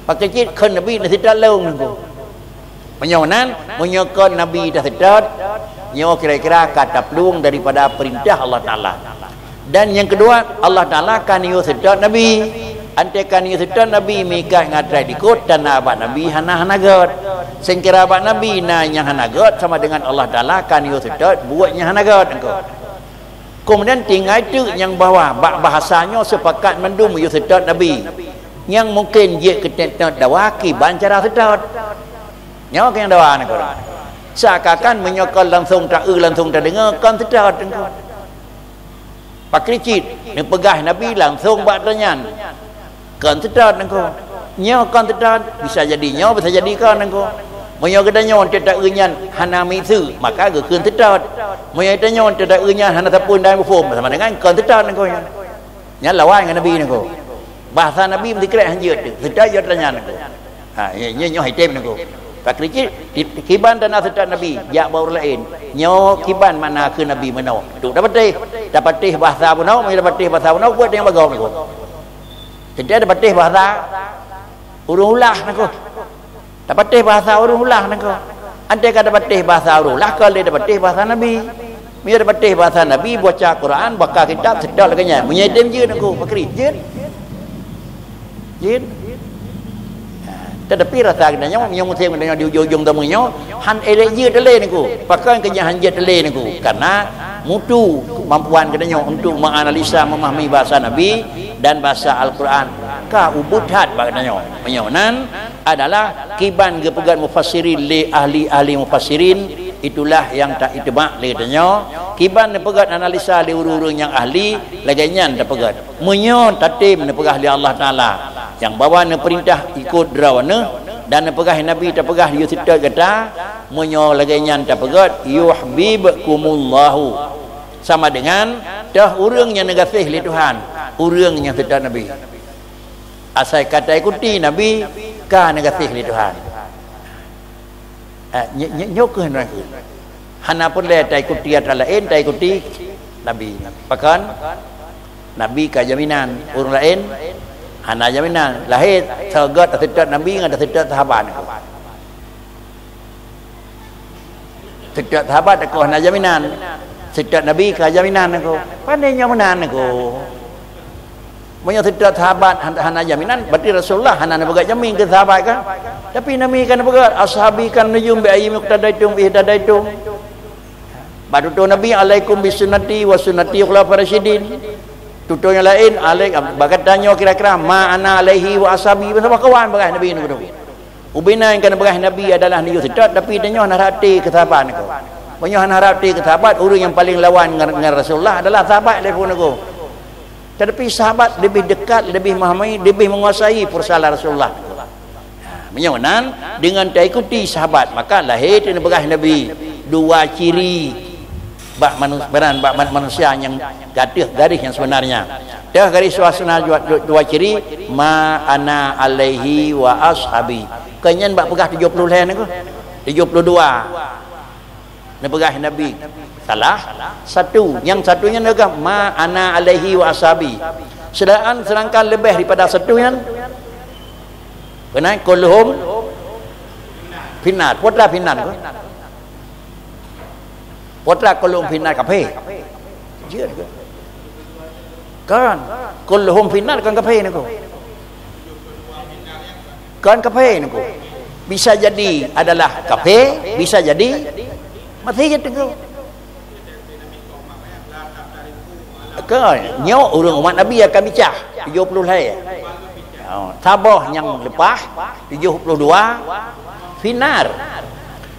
Pakai cit kheun Nabi neuseutôt lôn nunggu. Meunyoe nan, meunyoe kon Nabi taseutôt, nyoe kira-kira ka taplueng daripada peurintah Allah Taala. Dan nyang keudua, Allah Taala ka neuyue seutôt Nabi. Antée ka neuyue seutôt Nabi, meuikat ngon atra likot, tanda bak Nabi hana, hana gét. Seungkira bak Nabi na nyang hana gét, sama dengan Allah Taala ka neuyue seutôt buet nyang hana gét engkau. Keumudian tinggai teuk nyang bahwa bak bahasa nyoe seupakat mandum yue seutôt Nabi. Nyang mungken jeuet keu teutôt dawa kiban cara seutôt. Nyoe keuh nyang dawa nangko. Seakan-akan meunyoe kon langsong ta-eu, langsong tadeungoe, kon seutôt nangko. Pakri cit, neupeugah Nabi langsong bak tanyan. Kon seutôt nangko. Nyoe kon seutôt, bisa jadi nyoe, bisa jadi kon nangko. Meunyoe geutanyoe teuta-eu nyan hana miseue, maka geukheun seutôt. Meunyoe tanyoe teuta-eu nyan hana sapeue dan muphom, sama dengan kon seutôt nangko nyan. Nyan lawan ngon Nabi nangko. Bahasa Nabi meusikrek hanjeuet teuh. Seutôt jeuet tanyan nangko. Ha, nyoe, nyoe, nyoe item nangko. Pakri cit, di, kiban tanda seutôt Nabi, jak bak ureuëng laén. Nyoe kiban makna kheun Nabi meunoe. Tu tapatéh. Tapatéh bahasa bunoe, meunyoe tapatéh bahasa bunoe, buet nyang bagoe nangko. Teuntée tapatéh bahasa ureuëng ulah nangko. Tapatéh bahasa ureuëng ulah nangko. Antée ka tapatéh bahasa ureuëng ulah, ka lheueh tapatéh bahasa Nabi. Meunyoe tapatéh bahasa Nabi, baca Quran, baca kitab, seutôt lagée nyan. Meunyoe item jeuet nangko, pakri jeuet. Jeuet. Tetapi rasa geutanyoe, meunyoe musém geutanyoe di ujong-ujong tamu nyoe, han ék jeuet teuh lé nangko. Pakon keu nyan han jeuet teuh lé nangko? Karena mutu kemampuan geutanyoe untuk menganalisa, memahami bahasa Nabi dan bahasa Al-Quran ka ubit that bak geutanyoe. Meunyoe nan adalah kiban geupeugét mufassirin lé ahli-ahli mufassirin, itulah nyang ta-itibak lé geutanyoe. Kiban neupeugét analisa lé ureuëng-ureuëng nyang ahli, lagée nyan tapeugét. Meunyoe tatem neupeugah lé Allah Taala, nyang bahwa neupeurintah ikot droeneuh, dan neupeugah Nabi tapeugah yue seutôt gata, meunyoe lagée nyan tapeugét, "Yuhibbukumullahu." Sama dengan, toh ureuëng nyang neugaséh lé Tuhan, ureuëng nyang seutôt Nabi. Asai ka taikuti Nabi, ka neugaséh lé Tuhan. Eh, ny-, ny-, nyoe keuh nyan keuh. Hana peureulée taikuti atra laén, taikuti Nabi. Pakon? Nabi ka jaminan, ureuëng laén hana jaminan. Lahé sagat taseutôt Nabi ngon taseutôt sahabat. Seutôt sahabat takoh na jaminan. Seutôt Nabi ka jaminan nangko. Pane nyoe meunan nangko. Meunyoe seutôt sahabat han-, hana jaminan, berarti Rasulullah hana neupeugét jamin keu sahabat kan? Tapi Nabi kan neupeugét, "Ashabi kan nujum bi ayyi muqtadaitum ihtadaitum." Bak tutoe Nabi, "Alaikum bi sunnati wa sunnati khulafa rasyidin." Tutoe nyang laén, alaik-, bak gata nyoe kira-kira, "Ma ana alaihi wa ashabi." Meusaboh kawan bagah Nabi nangko. Ubena nyang ka neupeugah Nabi adalah neuyue seutôt, tapi tanyoe hana rhot até keu sahabat nangko. Meunyoe hana rhot até keu sahabat, ureuëng nyang paleng lawan ngon, ngon Rasulullah adalah sahabat lé phon nangko. Tetapi sahabat lebih dekat, lebih memahami, lebih menguasai persoalan Rasulullah. Ha, meunyoe nan, dengan taikuti sahabat, maka lahé teuh neupeugah Nabi dua ciri bak manus-, beran bak man-, manusia nyang ateueh garéh nyang sebenarnya. Teuh garéh suasana dua, dua, dua ciri, "Ma ana alaihi wa ashabi." Kon nyan bak peugah tujoh ploh lhée nangko. Tujoh ploh dua. Neupeugah Nabi. Salah. Satu. Nyang satu nyan neupeugah, "Ma ana alaihi wa ashabi." Sedangkan, sedangkan leubeh daripada satu nyan, beuna, "Kulluhum finnar." Peue atra finnar nangko? Peue atra kulluhum finnar, kafé? Jeuet ke? Kan, kulluhum finnar kan kafé nangko. Kan kafé nangko. Bisa jadi adalah kafé, bisa jadi masih jeuet nangko. Kan, nyoe ureuëng umat Nabi akan bicah tujoh ploh lhée. Oh, saboh nyang leupah, tujoh ploh dua, finnar.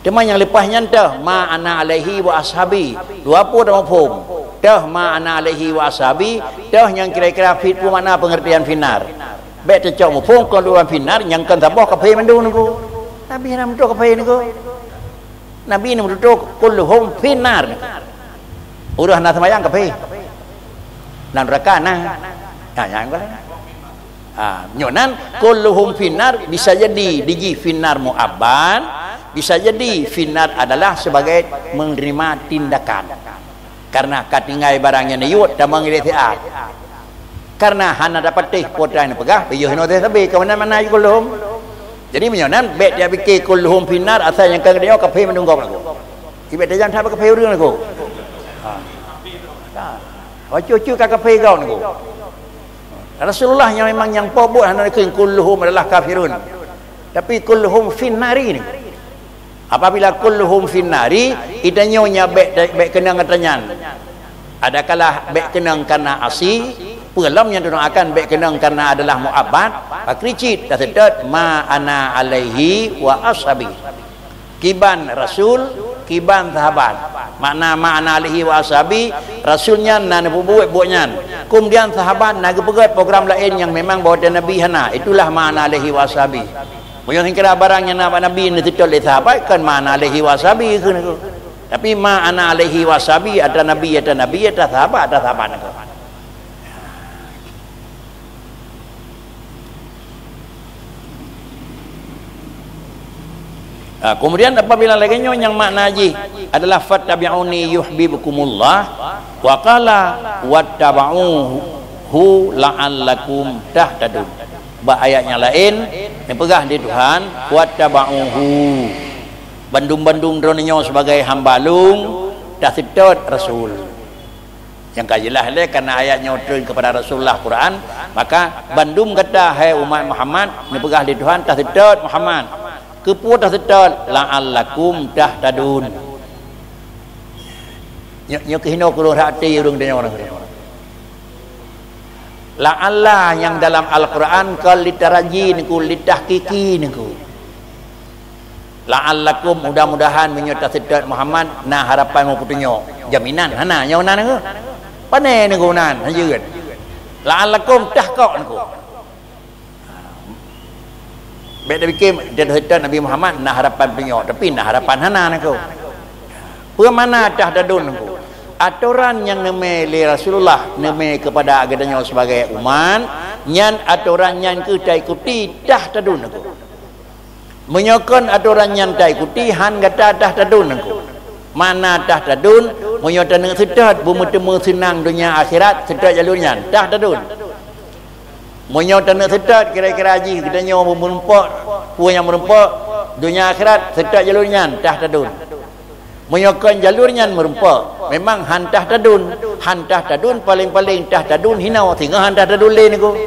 Teuma nyang leupah nyan teuh, "Ma ana alaihi wa ashabi." Dua pue tamuphom. Teuh, "Ma ana alaihi wa ashabi." Teuh nyang kira-kira fit peue makna peungeurtian finnar. Bék teucok muphom kon lôn finnar, nyang kon saboh kafé mandum nangko. Nabi hana meututoe kafé nangko. Nabi neumeututoe kulluhum finnar. Ureuëng hana seumayang kafé. Lam neuraka na. Nah, nyang kafé. Ah, nyoe nan kulluhum finnar bisa jadi dijih finnar muabbad, bisa jadi finnar adalah sebagai menerima tindakan. Karena ka tinggai barang nyang neuyue tamong ilée siat. Karena hana dapatéh peue nyang neupeugah, beuyoh inoe teuh sabe keumanna-manna kulluhum. Jadi meunyoe nan bék dia pikir kulluhum finnar asai nyang ka geutanyoe kaphé mandum gob lagoe. Ibet tajam that bak kaphé ureuëng lagoe. Ha. Ha. Bacut-cut ka kaphé gob lagoe. Rasulullah nyang memang nyang po buet hana kheun kulluhum adalah kafirun. Tapi kulluhum finnari ni. Apabila kulluhum finnari, itanyoe nya bék bék keunong ata nyan. Adakalah bék keunong karena asi, peulom nyang tunoe akan bék keunong karena adalah muabbad, pakri cit taseutôt ma ana alaihi wa ashabi. Kiban Rasul, kiban sahabat. Makna ma ana alaihi wa ashabi, Rasul nyan na neupeubuet buet nyan. Keumudian sahabat na geupeugét program laén nyang memang bahwa Nabi hana. Itulah ma ana alaihi wa ashabi. Meunyoe singkira barang nyang na bak Nabi neuseutôt lé sahabat, kon ma ana alaihi wa ashabi kheun aku. Tapi ma ana alaihi wa ashabi, ata Nabi, ata Nabi, ata sahabat, ata sahabat aku. Ha, kemudian apabila lagée nyoe nyang makna jih adalah fattabi'uni yuhibbukumullah wa qala wattaba'uhu la'allakum tahtadun. Bak ayat nyang laén, neupeugah lé Tuhan, wattaba'uhu. Bandum-bandum droeneuh nyoe sebagai hamba lôn, taseutôt Rasul. Nyang ka jeulaih lé karena ayat nyoe treun kepada Rasulullah Quran, maka bandum gata hai umat Muhammad neupeugah lé Tuhan taseutôt Muhammad. Keupeue taseutôt? La'allakum tahtadun. Nyoe nyoe keuhinoe kureueng rhati ureuëng tanyoe. La'alla nyang dalam Al-Quran kon litaraji niku, litahqiqi niku. La'allakum, mudah-mudahan meunyoe taseutôt Muhammad na harapan meupeutunyok. Jaminan hana nyoe nan nyoe. Pane nyoe nan hanjeut. La'allakum tahkok nyoe. Bék dipikir taseutôt Nabi Muhammad na harapan peutunyok, tapi na harapan hana nyoe. Peue makna tahtadun nyoe? Atoran nyang neumé lé Rasulullah neumé keupada geutanyoe sibagai umat, nyan atoran nyan keuh taikuti tahtadun nyoe. Meunyoe kon atoran nyan taikuti, han gata tahtadun nyoe. Makna tahtadun, meunyoe taneuk seutôt beumeuteumé seunang donya akhirat, seutôt jalur nyan, tahtadun. Meunyoe taneuk seutôt kira-kira jih geutanyoe meureumpok, peue nyang meureumpok, donya akhirat, seutôt jalur nyan, tahtadun. Meunyoe kon jalur nyan meureumpok, memang han tahtadun. Han tahtadun, paléng-paléng tahtadun hinoe, singoh han tahtadun lé nyoe.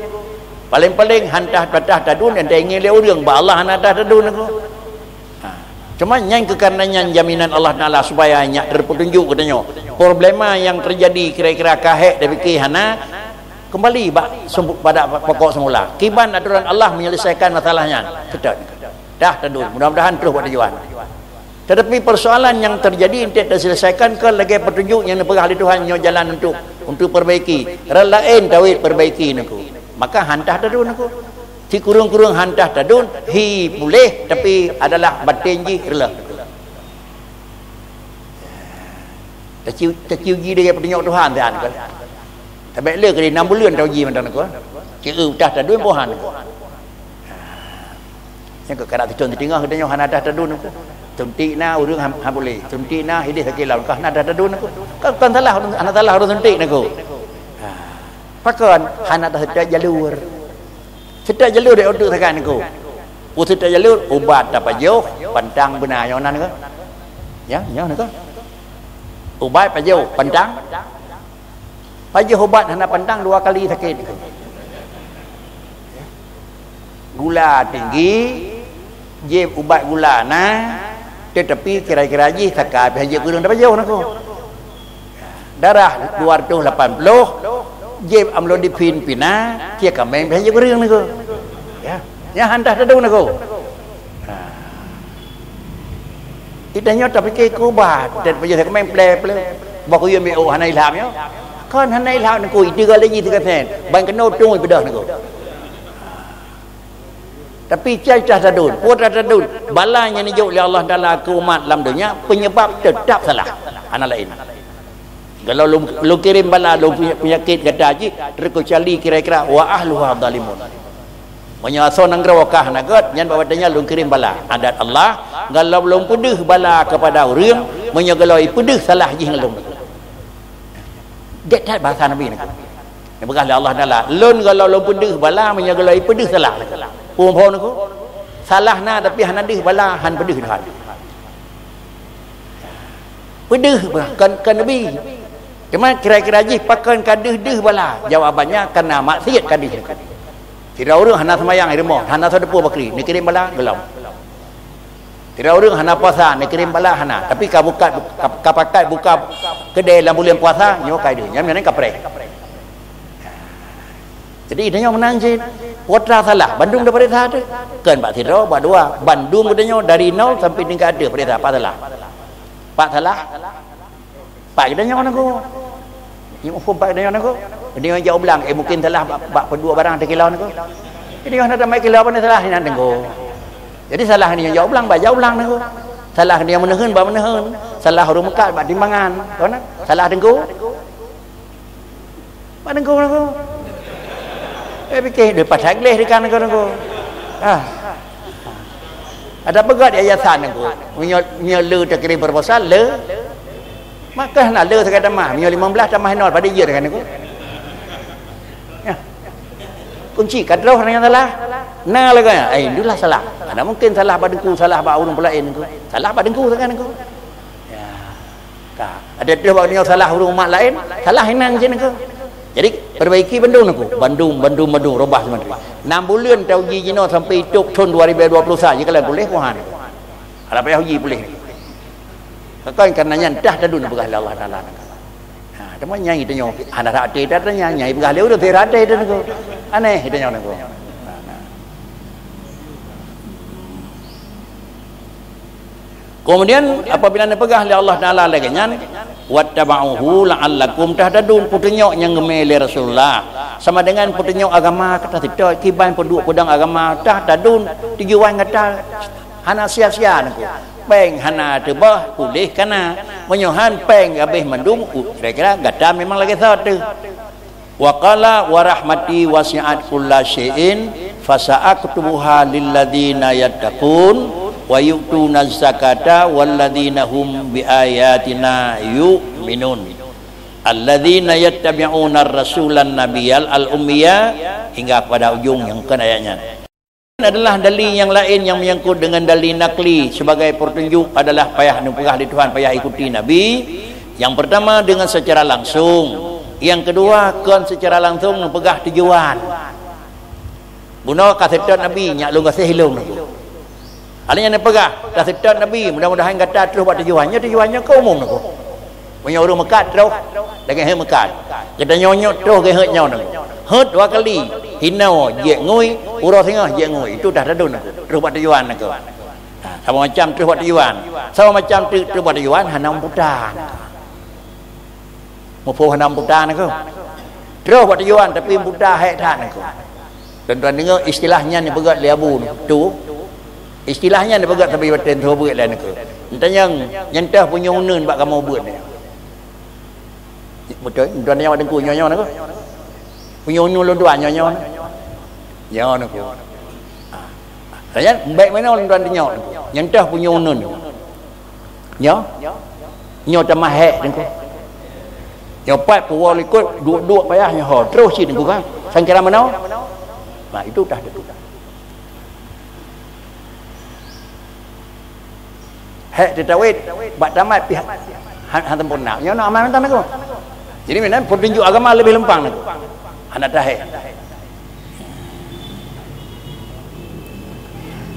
Paléng-paléng han tah-, tahtadun nyang taingat lé ureuëng, bak Allah hana tahtadun nyoe. Ha. Cuma nyan keuh karena nyan jaminan Allah Taala supaya nyak teupeutunjuk geutanyoe. Problema nyang teujadi kira-kira ka hék tapike hana, keumbali bak sumbu-, pada pokok semula. Kiban atoran Allah menyelesaikan masalah nyan. Seutôt. Tahtadun. Mudah-mudahan troh bak tujuan. Tetapi persoalan nyang teujadi enteuk teuselesaikan kon lagée peutunjuk nyang neupeugah lé Tuhan nyoe jalan untuk, untuk perbaiki. Rot laén tawét perbaiki nyoe. Maka han tahtadun nyoe. Sikureueng-kureueng han tahtadun, hi puléh, tapi adalah batén jih reuloh. Taci-, taciuji lagée peutunyok Tuhan siat nyoe. Tabek le keu nam buleuen tauji mantong nyoe. Ceu tahtadun boh han nyoe. Nyang keu kadak teucon teutingah geutanyoe hana tahtadun nyoe. Suntik na ureuëng ha, ha boleh. Suntik na hideh sakét lam ka hana tahtadun nyoe. Kan, kan salah, hana salah ureuëng suntik nyoe. Ha. Pakon hana taseutôt jalur. Seutôt jalur dek untuk sagai nyoe. Peue seutôt jalur, ubat tapajoh, pantang beuna nyoe nan nyoe. Ya, nyoe nyoe. Ubat pajoh, pantang. Pajoh ubat hana pantang dua kali sakét. Gula tinggi, jép ubat gula na, tetapi kira-kira jih saka pih jép kureueng tapajoh nyoe. Darah dua ratus lapan puluh, jép amlodipin pih na, sia kaméng pih jép kureueng nyoe. Ya, nyan han tahtadun nyoe. Ha. Geutanyoe tapike keu ubat, dan pajoh kaméng ple-ple. Bah kuyue miôh hana ilham nyoe. Kon hana ilham nyoe, itu kali jih tiga sen. Ban keunoe tueng peudoh nyoe. Tapi cai tahtadun, peue tahtadun? Bala nyang neujok lé Allah Taala keu umat lam donya, penyebab teutap salah. Hana laén. Kalau lôn, lôn kirém bala, lôn peunya-, peunyakét gata jih, terkecuali kira-kira wa ahluha zalimun. Meunyoe asoe nanggroe ka hana gét, nyan bak watée nyan lôn kirém bala. Adat Allah, gohlom lôn peudeuh bala keupada ureuëng, meunyoe gohlom ipeudeuh salah jih ngon lôn. Gét that bahasa Nabi nyoe. Neupeugah lé Allah Taala, "Lôn gohlom lôn peudeuh bala meunyoe gohlom ipeudeuh salah." Peue phon nyoe? Salah na tapi hana deuh bala, han peudeuh Tuhan. Peudeuh bah, kon, kon Nabi. Cuma kira-kira jih pakon ka deuh-deuh bala? Jawabannya karena maksiat ka deuh. Sidroe ureuëng hana seumayang di rumoh, hana soe teupeu bakri, neukirém bala, gohlom. Sidroe ureuëng hana puasa, neukirém bala, hana. Tapi ka buka, ka, ka pakat buka keudè lam buleuen puasa, nyoe ka deuh. Nyan, nyan ka preh. Jadi, geutanyoe meunan cit, putra salah, bandum dipeuriksa teuh. Kon bak sidroe, bak dua, bandum geutanyoe dari nol sampai tingkat ateueh peuriksa, pat salah. Pat salah. Pat geutanyoe nanggroe. Nyang muphom pat geutanyoe nanggroe. Geutanyoe jak u blang, eh, mungkin salah bak, bak peuduek barang teuh kilo nanggroe. Jadi, hana tamat kilo, pane salah sinan teungku. Jadi, salah geutanyoe jak u blang, bak jak u blang nanggroe. Salah geutanyoe meuneuen, bak meuneuen. Salah ureuëng meukat, bak timbangan. Kon? Salah teungku. Bak teungku, teungku. Eh, pikir, dia pasal gleh dekat teungku, teungku. Ah. Ada peugah di yayasan teungku. Meunyoe, meunyoe le takrim proposal, le. Maka na le sagai tamah. Meunyoe lima belas tamah nol, pada jeuet kan teungku. Ya. Kunci ka troh nyang salah. Na lagèe, eh, itulah salah. Ada mungkin salah bak teungku, salah bak ureuëng pelain teungku. Salah bak teungku sagai teungku. Ya. Ka. Ada troh bak nyoe salah ureuëng umat laén, salah inan cit nanggroe. Jadi, perbaiki bandum nanggroe. Bandum, bandum, bandum, robah seumantri. Enam buleuen tauji jinoe sampai itôb thon dua ribu dua puluh satu, jikalian puléh Tuhan. Alah payah uji puléh. Kakon karena nyan dah tadun peugah lé Allah Taala. Ha, teuma nyang itu nyoe, hana rate dah tanya, nyang peugah lé ureuëng teuh rate dah nanggroe. Aneh itu nyoe nanggroe. Ha, nah. Kemudian, apabila neupeugah lé Allah Taala lagèe nyan, "Wattaba'uhu la'allakum tahtadun," peutunyok nyang geumé lé Rasulullah, sama dengan peutunyok agama ka taseutôt, kiban peuduek peudong agama ka tahtadun, tujuan gata hana sia-sia nanggroe. Péng hana teubah, puléh ka na. Meunyoe han péng habéh mandum, kira-kira gata memang lagèe soe teuh. Wa qala, "Wa rahmati wasi'at kulla syai'in, fasa'aktubuha lilladzina yattaqun wa yu'tuna zakata walladzina hum biayatina yu'minun. Alladzina yattabi'una rasulan nabiyal al-ummiya," hingga pada ujung nyang kon ayat nyan. Adalah dalil nyang laén nyang menyangkut dengan dalil nakli sebagai petunjuk adalah payah neupeugah lé Tuhan, payah ikuti Nabi. Yang pertama dengan secara langsung, yang kedua kon secara langsung neupeugah tujuan. Bunoe ka seutôt Nabi, nyak lôn gaséh lôn nanggroe. Hal nyan neupeugah, ka seutôt Nabi, mudah-mudahan gata troh bak tujuan. Nyoe tujuan nyoe ka umum nanggroe. Meunyoe ureuëng meukat troh, lagèe heuet meukat. Geutanyoe nyoe troh lagèe heuet nyoe nanggroe. Heuet dua kali, hinoe jeuet ngui, uroe singoh jeuet ngui. Itu dah tadun nanggroe. Troh bak tujuan nanggroe. Ha, sama macam troh bak tujuan. Sama macam troh, troh bak tujuan hana meuputa. Muphom hana meuputa nanggroe. Troh bak tujuan tapi meuputa hék that nanggroe. Dan tuan deungoe istilah nyan neupeugah lé Abu tu. Istilah nyan neupeugah tapi baten tu buet laén nanggroe. Entanyong, nyan teuh punyueng uneun bak kamoe buet nyan. Beutôi, tuan nyang teungku nyoe-nyoe nanggroe. Punyueng uneun lôn tuan nyoe-nyoe. Nyoe nanggroe. Ha. Nyan, bèk meunoe lôn tuan nyoe. Nyan teuh punyueng uneun. Nyoe, nyoe tamah hék teungku. Nyoe pat puwoe likot duek-duek payah nyoe ho. Troh cit teungku kan. Sangkira meunoe. Nah, itu dah teungku. Hék teutawét bak tamat pih han, han sempurna. Nyoe na amal mantong teungku. Jadi meunan petunjuk agama leubeh leumpang teungku. Hana tahe.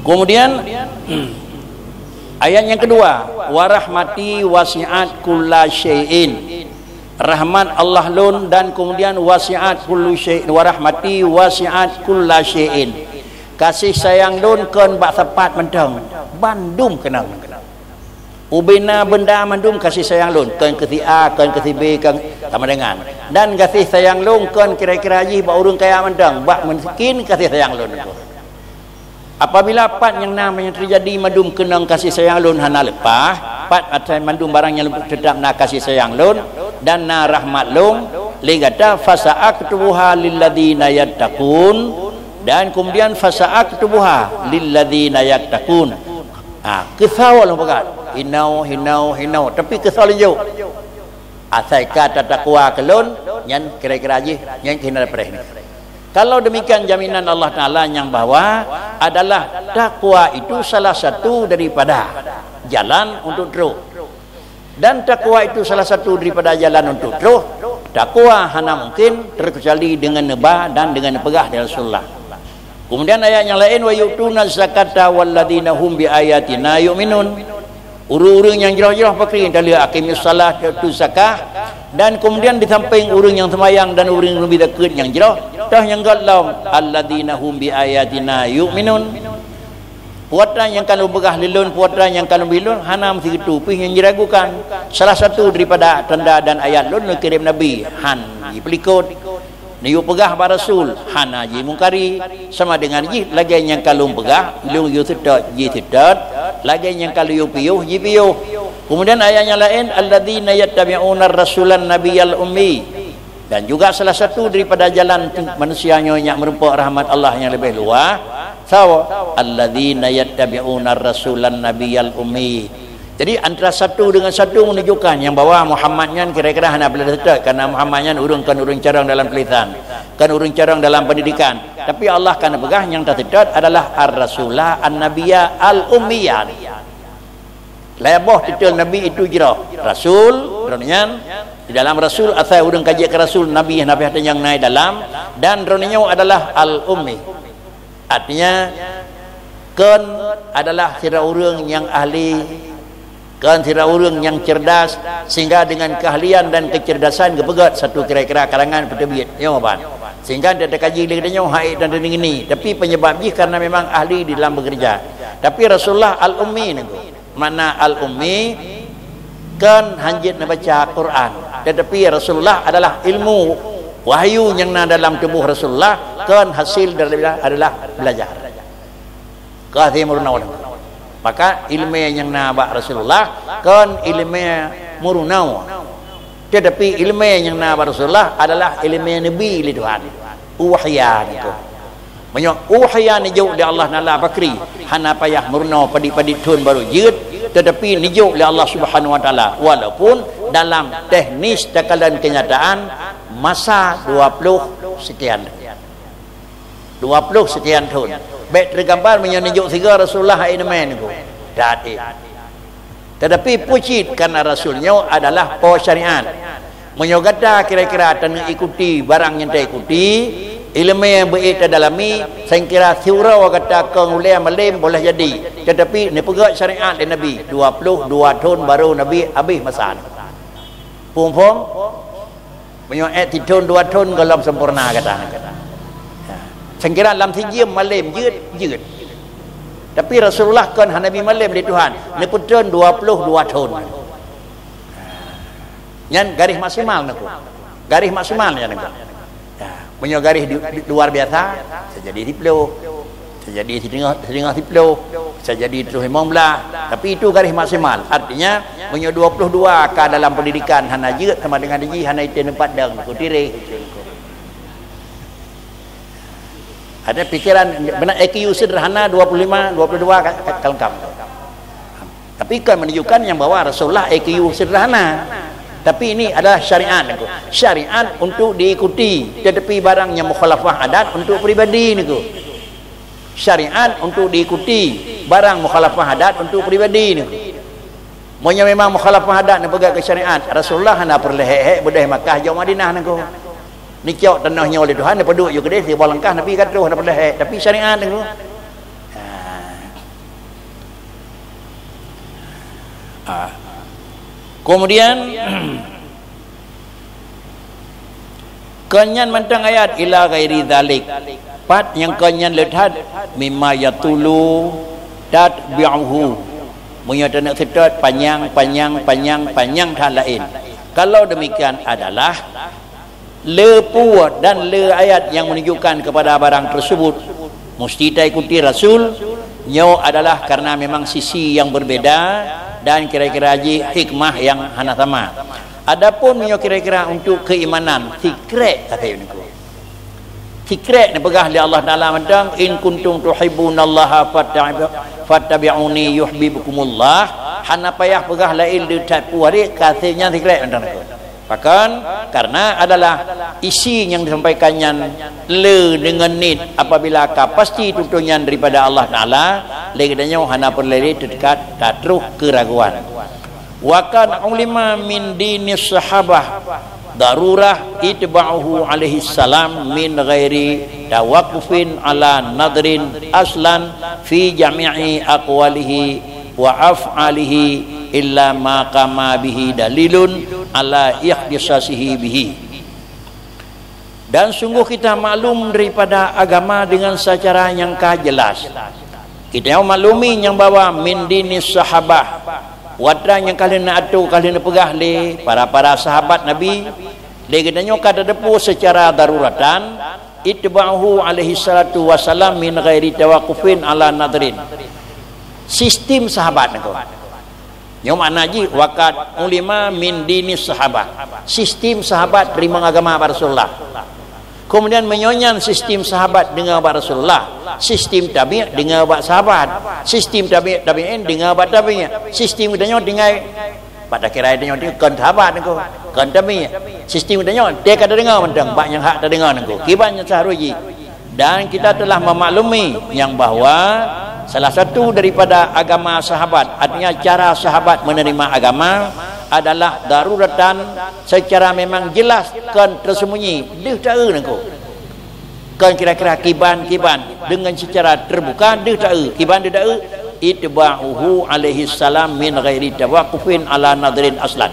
Kemudian, ayat yang kedua, "Wa rahmati wasi'at kulla syai'in." Rahmat Allah lôn dan kemudian wasi'at kullu syai', "Wa rahmati wasi'at kulla syai'in." Kasih sayang lôn kon bak sapat mantong, bandum keunong. Ubena beunda mandum kasih sayang lôn, kon keu si A, kon keu si B, kon sama dengan. Dan kasih sayang lôn kon kira-kira jih bak ureuëng kaya mantong, bak miskin kasih sayang lôn. Apabila pat nyang na nyang teujadi mandum keunong kasih sayang lôn hana leupah, pat asai mandum barang nyang leupah teutap na kasih sayang lôn dan na rahmat lôn, lé gata, "Fasa'aktubuha lilladzina yattaqun." Dan kemudian, "Fasa'aktubuha lilladzina yattaqun." Ha, keusau lôn peugah. Hinau, hinau, hinau. Tapi keusau lôn jok. Asai ka tatakwa keu lôn, nyan kira-kira jih, nyan keuhina preh ni. Kalau demikian jaminan Allah Ta'ala nyang bahwa adalah takwa itu salah satu daripada jalan untuk trok. Dan takwa itu salah satu daripada jalan untuk trok. Takwa hana mungkin terkecuali dengan neuba dan dengan neupeugah dari Rasulullah. Kemudian ayat nyang laén, "Wa yu'tuna zakata walladzina hum bi ayatina yu'minun." Ureuëng-ureuëng nyang jroh-jroh pakri taleuek aqimis shalah, tu zakah, dan kemudian di samping ureuëng nyang seumayang dan ureuëng nyang bi zakeuet nyang jroh, toh nyang göt lom, "Alladzina hum bi ayatina yu'minun." Puatra nyang ka lôn peugah lé lôn, puatra nyang ka lôn bi lôn, hana meusigeuteu pih nyang jiragukan. Salah satu daripada tanda dan ayat lôn, lôn kirém nabi, han jipeulikot. Neuyue peugah bak rasul, hana jimungkari. Sama dengan jih, lagée nyang ka lôn peugah, lôn yue seutôt, jiseutôt. Lagée nyang ka lôn yue piôh, jipiôh. Kemudian ayat nyang laén, "Alladzina yattabi'unar rasulan nabiyal ummi." Dan juga salah satu daripada jalan tu manusia nyoe nyak meureumpok rahmat Allah nyang leubeh luwah, sawa, "Alladzina yattabi'unar rasulan nabiyal ummi." Jadi, antara satu dengan satu menunjukkan nyang bahwa Muhammad nyan kira-kira hana boleh seutôt, karena Muhammad nyan ureuëng, kon ureuëng carông dalam tulisan, kon ureuëng carông dalam pendidikan. Tapi Allah ka neupeugah nyang taseutôt adalah ar-rasula an-nabiyya al-ummiya. Lhée boh titel nabi itu jroh. Rasul, droeneuh nyan, di dalam rasul asai ureuëng ka jeuet keu rasul, nabi, nabi hana nyang na dalam, dan droeneuh nyoe adalah al-ummi. Artinya, kon adalah sidroe ureuëng nyang ahli, kon sidroe ureuëng nyang cerdas, sehingga dengan keahlian dan kecerdasan geupeugét satu kira-kira kalangan peuteubiet. Nyoe ban. Sehingga teuka kaji lé geutanyoe hai dan deungon ini, tapi penyebab jih karena memang ahli di dalam bekerja. Tapi Rasulullah al-ummi nengku. Makna al-ummi, kon hanjeuet neubaca Quran, tetapi Rasulullah adalah ilmu, wahyu nyang na dalam tuboh Rasulullah, kon hasil daripada adalah belajar. Ka hase meurunoe. Maka ileumé nyang na bak Rasulullah kon ileumé meurunoe. Tetapi ileumé nyang na bak Rasulullah adalah ileumé neubi lé Tuhan. Wahya nengku. Meunyoe wahya neujok lé Allah Taala pakri, hana payah meurunoe padit-padit thon barô jeuet, tetapi neujok lé Allah Subhanahu Wa Taala, walaupun dalam teknis takalan kenyataan masa dua puluh sekian. Dua puluh sekian thon. Bék teugambar meunyoe neujok sigoe Rasulullah hai ileumé nengku. That éh. Tetapi peue cit karena Rasul nyoe adalah po syariat. Meunyoe gata kira-kira taneuk ikuti barang nyang taikuti, ileumé beuék tadalami, sangkira siuroe gata keu ulée malém boleh jadi. Tetapi neupeugét syariat lé Nabi, dua puluh dua thon barô Nabi habéh masa. Phom-phom? Meunyoe ék sithon dua thon gohlom sempurna gata. Ya. Sangkira lam sijeuem malém jeuet, jeuet. Tapi Rasulullah kon hana bi malém lé Tuhan, neupeutrön dua puluh dua thon. Nyan garéh maksimal nengku. Garéh maksimal nyan nengku. Ya, meunyoe garéh di, di luar biasa, bisa jadi siploh. Bisa jadi siteungoh, siteungoh siploh, bisa jadi terus limong blah. Tapi itu garéh maksimal. Artinya, meunyoe dua puluh dua ka dalam pendidikan hana jeuet sama dengan jih hana item tempat dong, ku tireh. Ada pikiran, beuna I Q sederhana dua puluh lima, dua puluh dua ka, ka, ka lengkap. Tapi kan menunjukkan yang bahwa Rasulullah I Q sederhana. Tapi ini adalah syariat nengku. Syariat untuk diikuti, tetapi barang yang mukhalafah adat untuk pribadi nengku. Syariat untuk diikuti, barang mukhalafah adat untuk pribadi nengku. Meunyoe memang mukhalafah adat neupeugah ke syariat, Rasulullah hana peureulée hék-hék beudôh Makkah jok Madinah nengku. Neucok tanoh nyoe lé Tuhan, neupeuduek ju keudeh siboh langkah Nabi ka troh hana peureulée hék, tapi syariat nengku. Ha. Ah. Kemudian, kon nyan mantong ayat ila ghairi dzalik. Pat nyang kon nyan le that mimma yatulu tatbi'uhu. Meunyoe taneuk seutôt panyang, panyang, panyang, panyang that laén. Kalau demikian adalah le pue dan le ayat nyang menunjukkan kepada barang tersebut musti taikuti Rasul, nyoe adalah karena memang sisi yang berbeda dan kira-kira jih hikmah yang hana sama. Adapun nyoe kira-kira untuk keimanan, sikrek kata nengku. Sikrek neupeugah lé Allah Taala mantong, "In kuntum tuhibbunallaha fattabi-, fattabi'uni yuhibbukumullah." Hana payah peugah laén le that peue hari, ka asai nyan sikrek mantong. Pakon? Karena adalah isi nyang disampaikan nyan le deungon niet, apabila ka pasti tutoe nyan daripada Allah Taala, lé geutanyoe hana peureulée teuka tatroh keuraguan. Wa qad ulima min dinis sahabah darurah itba'uhu alaihi salam min ghairi tawaqqufin ala nadrin aslan fi jami'i aqwalihi wa af'alihi illa ma qama bihi dalilun ala ikhtisasihi bihi. Dan sungguh kita maklum daripada agama dengan secara nyang ka jelas. Kita maklumi nyang bahwa min dinis sahabah, watée nyang ka lheueh neuatoe, ka lheueh neupeugah lé para-para sahabat Nabi, lé geutanyoe ka tateupeue secara daruratan, itba'uhu alaihi salatu wasalam min ghairi tawaqqufin ala nadrin. Sistem sahabat nyoe. Nyoe makna jih, wa qad ulima min dinis sahabah. Sistem sahabat teurimong agama bak Rasulullah. Kemudian meunyoe nyan sistem sahabat deungoe bak Rasulullah, sistem tabi' deungoe bak sahabat. Sistem tabi' tabi'in deungoe bak tabi'. Sistem geutanyoe tinggai bak takira geutanyoe kon sahabat nyoe, kon tabi'. Sistem geutanyoe teuka tadeungoe mantong bak nyang hak tadeungoe nyoe. Kiban nyang seuharus jih. Dan kita telah memaklumi nyang bahwa salah satu daripada agama sahabat, artinya cara sahabat menerima agama adalah daruratan secara memang jelas, kon tersembunyi, deuh taeu nangko. Kon kira-kira kiban-kiban, dengan secara terbuka deuh taeu, kiban deuh taeu, itba'uhu alaihi salam min ghairi tawaqqufin ala nadrin aslan.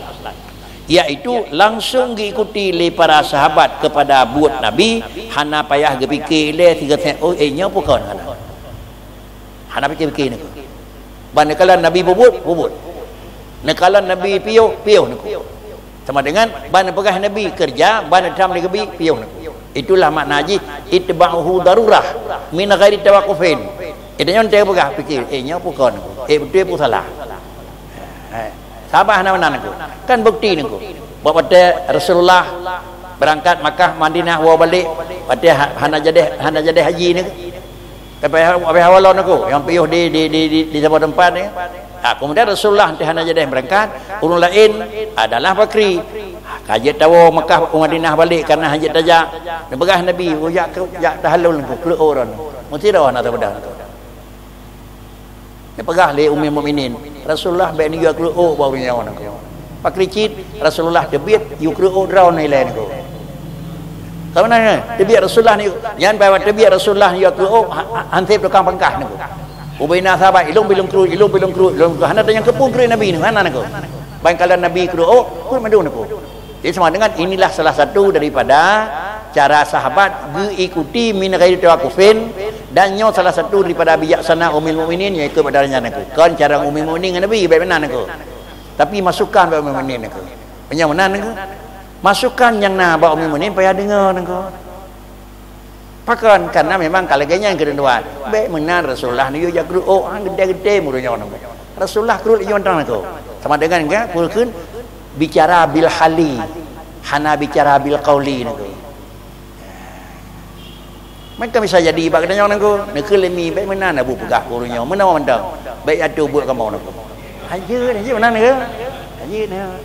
Yaitu langsung diikuti lé para sahabat kepada buet Nabi, hana payah geupike lé sigoe, "Oh, eh, nyoe peue kon hana?" Hana pike-pike nangko. Ban neukalon Nabi peubuet, peubuet. Neukalon Nabi piôh, piôh nangko. Sama dengan ban neupeugah Nabi keureuja, ban neutam lé geubi, piôh nangko. Itulah makna jih itba'uhu darurah min ghairi tawaqqufin. Itu nyoe teupeugah pike, "Eh, nyoe peue kon nangko? Eh, beutôi peue salah?" Eh, sahabat hana meunan nangko. Kan bukti nangko. Bak watée Rasulullah beurangkat Makkah Madinah woe balek, watée ha-, hana jadeh, hana jadeh haji nangko. Tapi ha-, habéh hawa lon nangko, nyang piôh di, di, di, di, di saboh teumpat ni. Ha, kemudian Rasulullah teuh hana jadeh beurangkat, ureuëng laén adalah Bakri. Ha, ka jeuet tawoe Makkah u Madinah balek karena hana jeuet tajak. Neupeugah Nabi, "Oh, jak keu-, jak tahallul nangko, kleuek uroe nyoe." Meusidroe na saboh nangko. Neupeugah lé Ummul Mukminin, "Rasulullah bék neuyue kleuek bak ureuëng nyoe nangko." Pakri cit Rasulullah teubiet yue kleuek droeneuh ilée nangko. Kareuna teubiet Rasulullah ni, nyan bahwa teubiet Rasulullah yue kleuek ha-, ha-, han sép tukang pangkah nangko. Ubena sahabat, ilong bilong kleuek, ilong bilong kleuek, ilong kleuek. Hana tanyong keupeue kleuek Nabi nangko, hana nangko. Ban kalon Nabi kleuek, kleuek mandum nangko. Jadi sama dengan inilah salah satu daripada cara sahabat geuikuti min ghairi tawaqqufin, dan nyoe salah satu daripada bijaksana Ummul Mukminin nyang ikut pada nyan nangko. Kon cara Ummul Mukminin ngon Nabi, bék meunan nangko. Tapi masukan bak Ummul Mukminin nangko. Meunyoe meunan nangko. Masukan nyang na bak Ummul Mukminin payah deungoe nangko. Pakon? Karena memang ka lagée nyan keuntuan. Bék meunan Rasulullah neuyue jak kreuok, han geude-geude meureunoe nangko. Rasulullah kreuok lé nyoe nangko. Sama dengan ka, peue kheun bicara bil hali, hana bicara bil qauli nangko. Maka bisa jadi bak geutanyoe nangko, neukheun lé mi, bék meunan Abu peugah keu ureuëng nyoe, meunoe mantong, bék atoe buet kamoe nangko. Hanjeuet, hanjeuet meunan nangko. Hanjeuet nangko.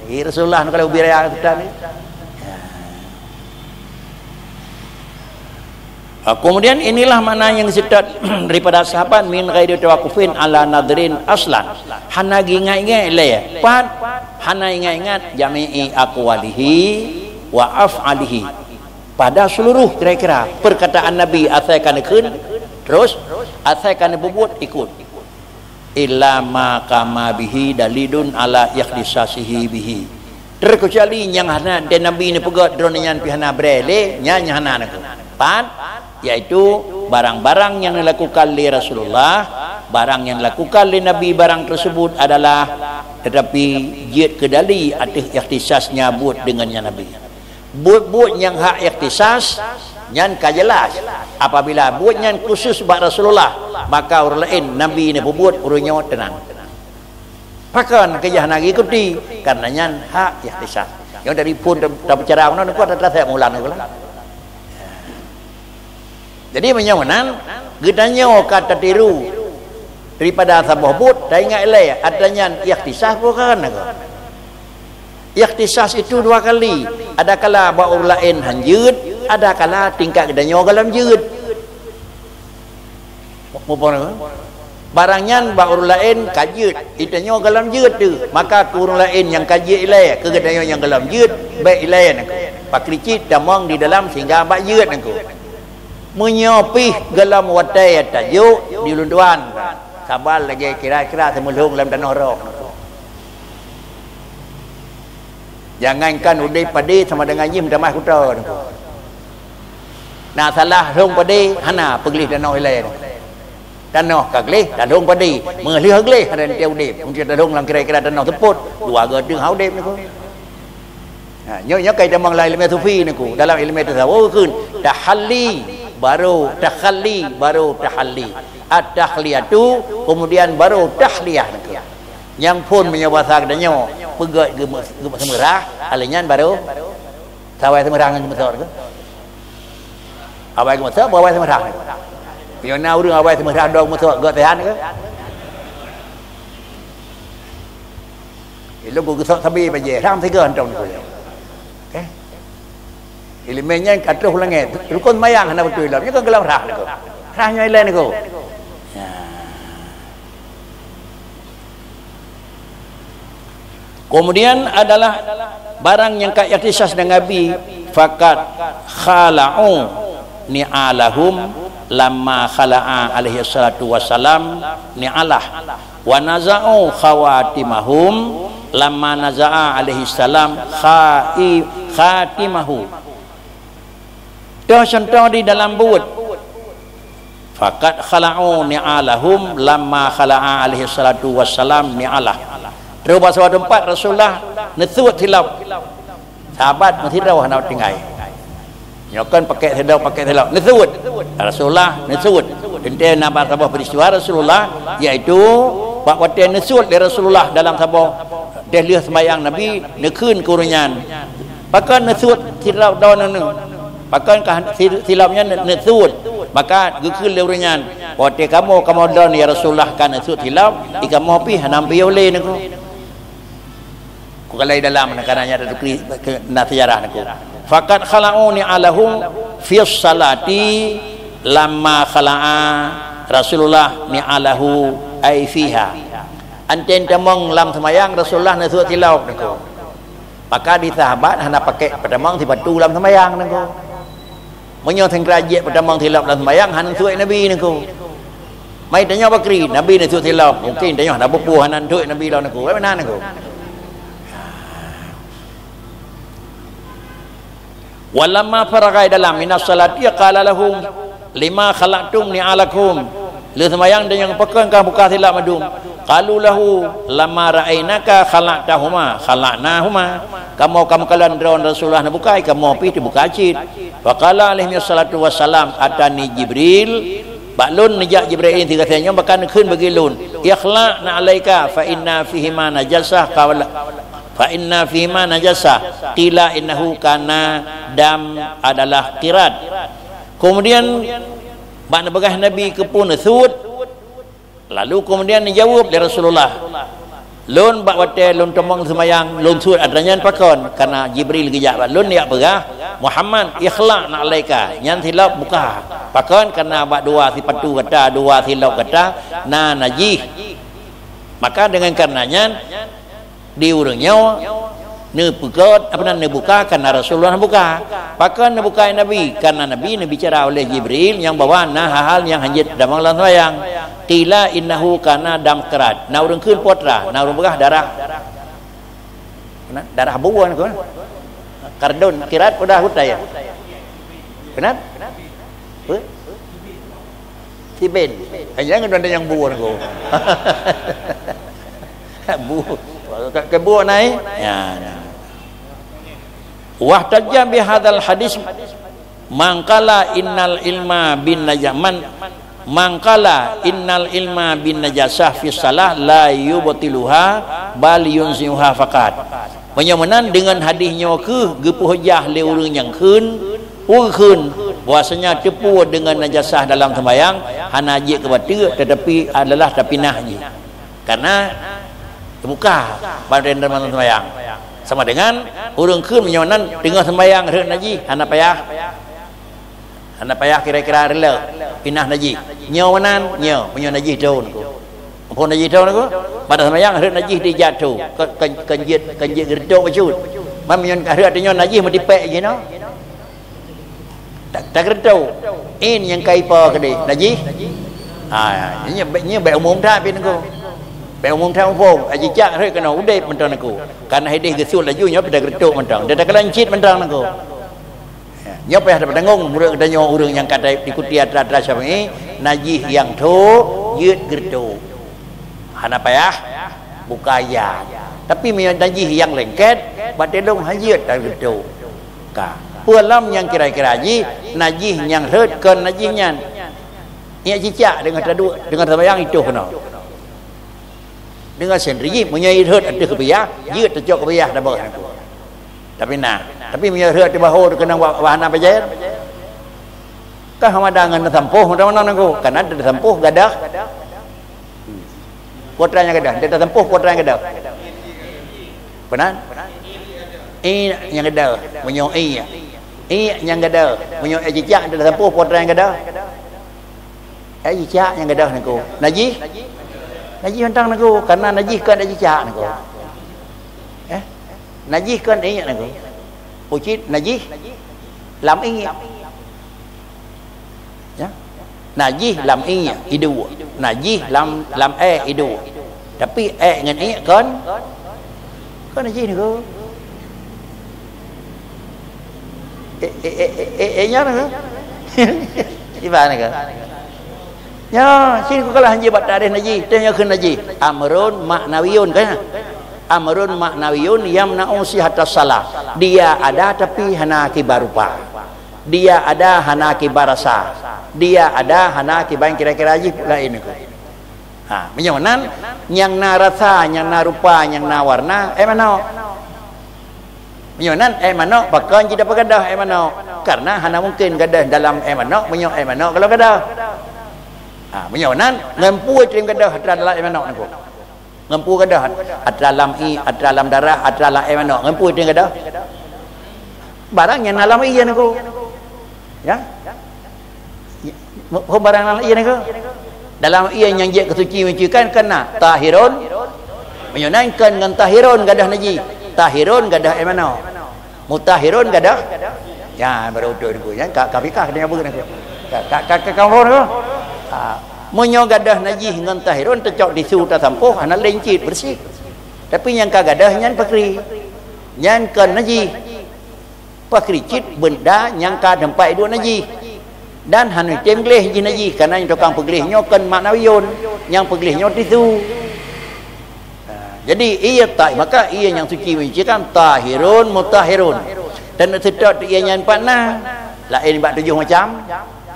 Ha, Rasulullah nangko lé ubira ya tutan ni. Ha. Ha, kemudian inilah makna nyang seutôt daripada sahabat min ghairi tawaqqufin ala nadrin aslan. Hana geuingat-ingat lé, pat hana ingat-ingat jami'i aqwalihi wa af'alihi. Pada seluruh kira-kira perkataan Nabi asai ka neukheun, terus asai ka neupeubuet ikut. Illa ma qama bihi dalilun ala ikhtisasihi bihi. Terkecuali nyang hana, dan Nabi neupeugah droeneuh nyan pih hana brée lé, nyan nyang hana nangko. Pat, yaitu barang-barang nyang dilakukan lé Rasulullah, barang nyang dilakukan lé Nabi, barang tersebut adalah tetapi jeuet keu dali ateueh ikhtisasnya buet deungon nyan Nabi. Buet-buet nyang hak ikhtisas nyan ka jelas. Apabila buet nyan khusus bak Rasulullah, maka ureuëng laén Nabi neupeubuet ureuëng nyoe teunang. Pakon keujah na geuyue ikuti, karena nyan hak ikhtisas. Nyang dari phon ta-, tapeucara meunan kuat teutrasek meulan nangko lah. Jadi meunyoe meunan, geutanyoe ka tatiru daripada saboh buet, taingat ilée, atra nyan ikhtisas bukan aku. Ikhtisas itu dua kali, adakala bak ureuëng laén han jeuet, adakala tingkat geutanyoe gohlom jeuet. Muphom? Barang nyan bak ureuëng laén ka jeuet, geutanyoe gohlom jeuet tu. Maka keu ureuëng laén nyang ka jeuet ilée, keu geutanyoe nyang gohlom jeuet, bék ilée nangku. Pakri cit tamong di dalam sehingga bak jeuet nangku. Meunyoe pih gohlom watée tajok di ulôn tuan, saban lagée kira-kira seumeulhong lam tanoh roh. Jangankan udeb padé sama dengan jih meutamah kuto. Na salah lhong padé hana peugleh tanoh ilée. Tanoh ka gleh, talhong padé. Meulheueh gleh hana teuntée udeb. Mungken talhong lam kira-kira tanoh teupot, dua geuteung ha udeb nangku. Ha, nyoe, nyoe kai tamong lam ileumé sufi nangku. Dalam ileumé tasawuf kheun tahalli, baru takhalli, baru tahalli. At-tahliyatu, kemudian baru tahliyah nangku. Nyang phon meunyoe basa geutanyoe, peugét geume-, geumeuseumurah, alai nyan baru sawai seumurah ngon geumeusot ke? Awai geumeusot, awai seumurah. Meunyoe na ureuëng awai seumurah dong meusot, gét sehat ke? Ilôn ku geusok sabe bajée, rhang sigoe hantom nangku. Oke. Ileumé nyan ka troh u langét. Rukon seumayang hana beutôi lom. Nyoe kan geulam rhah nangku. Rhah nyoe ilée nangku. Ya. Kemudian adalah barang nyang ka ikhtisas dengan Nabi, faqad khala'u ni'alahum lamma khala'a alaihi salatu wassalam ni'alah. Wa naza'u khawatimahum lamma naza'a alaihi salam khai-, khatimahu. Toh contoh di dalam buet. Faqad khala'u ni'alahum lamma khala'a alaihi salatu wassalam ni'alah. Terus bak saboh teumpat Rasulullah neusuet silop. Sahabat meusidroe hana tinggai. Nyoe kan pakai sidroe, pakai silop. Neusuet. Rasulullah neusuet. Teuntée na bak saboh peristiwa Rasulullah, yaitu bak watée neusuet lé Rasulullah dalam saboh deh lheueh seumayang Nabi, neukheun keu ureuëng nyan. Pakon neusuet silop droeneuh? Pakon ka si-, silop nyan neusuet? Maka geukheun lé ureuëng nyan, watée kamoe, kamoe droeneuh ya Rasulullah ka neusuet silop, di kamoe pih hana piôh lé nangku. Ku kalai dalam na kana nyata tukri ke na sejarah nangku. Faqad khala'u ni'alahum fi salati lamma khala'a Rasulullah ni'alahu ai fiha. Anten tamong lam seumayang Rasulullah neusuet silop nangku. Maka di sahabat hana pakai peutamong sipatu lam seumayang nangku. Meunyoe sangkra jeuet peutamong silop lam seumayang hana suet Nabi nangku. Mai tanyoe pakri, Nabi neusuet silop. Mungkin tanyoe hana bupu hana suet Nabi lom nangku. Bagaimana nangku? Walamma faragha dalam minas salati qala lahum lima khalaqtum ni'alakum. Lheueh seumayang dan nyang pakon ka buka silop mandum. Qalu lahu lamma ra'ainaka khalaqtahuma khalaqnahuma. Kamoe ka meukalon droe Rasulullah neubuka, kamoe pih teubuka cit. Wa qala alaihi salatu wassalam atani Jibril. Bak lôn neujak Jibril sigoe nyoe bahkan kheun bagi lôn. Ikhla'na alaika fa inna fihima najasah qala fa inna fihima najasah. Qila innahu kana dam adalah qirat. Kemudian bak neupeugah Nabi keupeue neusuet, lalu kemudian neujaweueb lé Rasulullah, "Lôn bak watée lôn teumong seumayang, lôn suet atra nyan pakon?" Karena Jibril geujak bak lôn jak peugah, "Muhammad, ikhla'na alaika, nyan silop buka." Pakon? Karena bak dua sipatu gata, dua silop gata na najih. Maka dengan karena nyan, di ureuëng nyoe neupeugét, apa nan neubuka karena Rasulullah neubuka. Pakon neubuka Nabi? Karena Nabi neubicara oleh Jibril nyang bahwa na hal-hal nyang hanjeuet tamong lam seumayang. Qila innahu kana dam qirat. Na ureuëng kheun peue atra, na ureuëng peugah darah. Nah, darah buah nangku. Kardon, qirat udah utai ya. Benar? Apa? Siben. Hanya ngon ada yang buah nangku. Bu. Ke, ke buah naik. Ya, ya. Wahtajja bihadzal hadis man qala innal ilma bin naja-, man, man qala innal ilma bin najasah fi salah la yubtiluha bal yunsiuha faqat. Meunyoe meunan, deungon hadis nyoe kheueh geupeuhujah lé ureuëng nyang kheun, ureuëng kheun, Bahwasanya teupue deungon najasah dalam sembahyang, hana jeuet keu bateue, tetapi adalah tapinah jih. Karena teubuka badan dalam sembahyang. Sama dengan ureuëng kheun meunyoe nan teungoh sembahyang rhot najih, hana payah. Hana payah kira-kira rela pinah najih. Nyoe meunan, nyoe, meunyoe najih thon ko. Muphom najih thon ko, pada sembahyang rhot najih dijak tho. Kon, kon, kon jeuet, kon jeuet geureutôk bacut. Man meunyoe ka rhot nyoe najih meutipék jih nyoe. Tak, tak geureutôk. Ên nyang ka ipo keudeh, najih. Ha, nyoe, nyoe bèk umum that pih nyoe ko. Bèk umum that muphom. Jijak rhot keunoe udép mantong nyoe ko. Karena hadih geusul laju nyoe pih tak geureutôk mantong. Dia tak keulan cit mantong nyoe ko. Ya, nyoe payah tapeutanggong meunurot geutanyoe ureuëng nyang ka ta-, ikuti atra-atra Syafi'i, najih nyang tho jeuet geureutôk. Hana payah buka jan. Tapi meunyoe najih nyang lengket, bak teulông han jeuet tageureutôk. Ka. Peue lom nyang kira-kira jih, najih nyang rhot kon najih nyan. Nyak cicak deungon taduek, deungon tabayang itoh keunoe. Deungon sendiri jih, meunyoe rhot ateueh keupiah, jeuet tacok keupiah tabeuh nyoe ko. Tapi na, tapi meunyoe rhot ateueh bahu teuh keunong wa-, wahana pajan, ka hana mada ngon tasampôh meunan nyoe ko, karena tasampôh gadôh. Putra nyang gadôh, tasampôh putra nyang gadôh. Peue nan? Ié nyang gadôh, meunyoe ié. Ié nyang gadôh, meunyoe ié cicak tasampôh putra nyang gadôh. Eh, cicak nyang gadôh nyoe ko. Najih? Najih mantong nyoe ko, karena najih kon cicak nyoe ko. Eh? Najih kon ié nyoe ko. Pucit najih lam ié. Ya. Najih lam ié, iduek. Najih lam, lam èk, iduek. Tapi èk ngon ié kon, kon najih nyoe ko. Eh, eh, eh, eh, eh, eh, nyan ke? Iban ke? Ya, sini ku kalah hanji bak tarikh najih, tanya kheun najih. Amrun ma'nawiyun, kan? Amrun ma'nawiyun yamna'u sihhatas shalah. Dia ada tapi hana kiban rupa. Dia ada hana kiban rasa. Dia ada hana kiban kira-kira jih laén ke. Ha, meunyoe nan, nyang na rasa, nyang na rupa, nyang na warna, eh, manok. Meunyoe nan, eh, manok, pakon jih tapeugadôh, eh, manok? Karena hana mungken gadôh dalam, eh, manok, meunyoe, eh, manok kalau gadôh. Ha, meunyoe nan, ngon peue teurim gadôh atra dalam, eh, manok nyoe ko. Ngon peue gadôh, atra lam ié, atra lam darah, atra lam, eh, manok, ngon peue teurim gadôh. Barang nyang na lam ié nyoe ko. Ya? Ho barang lam ié nyoe ko. Dalam ié nyang jeuet keu suci menyucikan kan na tahirun. Meunyoe nan kon ngon tahirun gadôh najih. Tahirun gadôh eh manok. Mutahirun gadôh. Ya, baru beutôi nyoe ko. Ya, ka, ka fikah keuneuk beuet nyoe ko. Ka, ka, ka, ka, ka, nyoe ko. Ha, meunyoe gadôh najih ngon tahirun teucok tisu tasampôh, hana lé cit beureuséh. Tapi nyang ka gadôh nyan pakri. Nyan kon najih. Pakri cit beunda nyang ka teumpat iduek najih. Dan hana item gleh jih najih, karena nyang tukang peugleh nyoe kon ma'nawiyun, nyang peugleh nyoe tisu. Ha, jadi ié ta-, maka ié nyang suci menyucikan tahirun mutahirun. Dan seutôt ié nyan pat na, laén bak tujoh macam.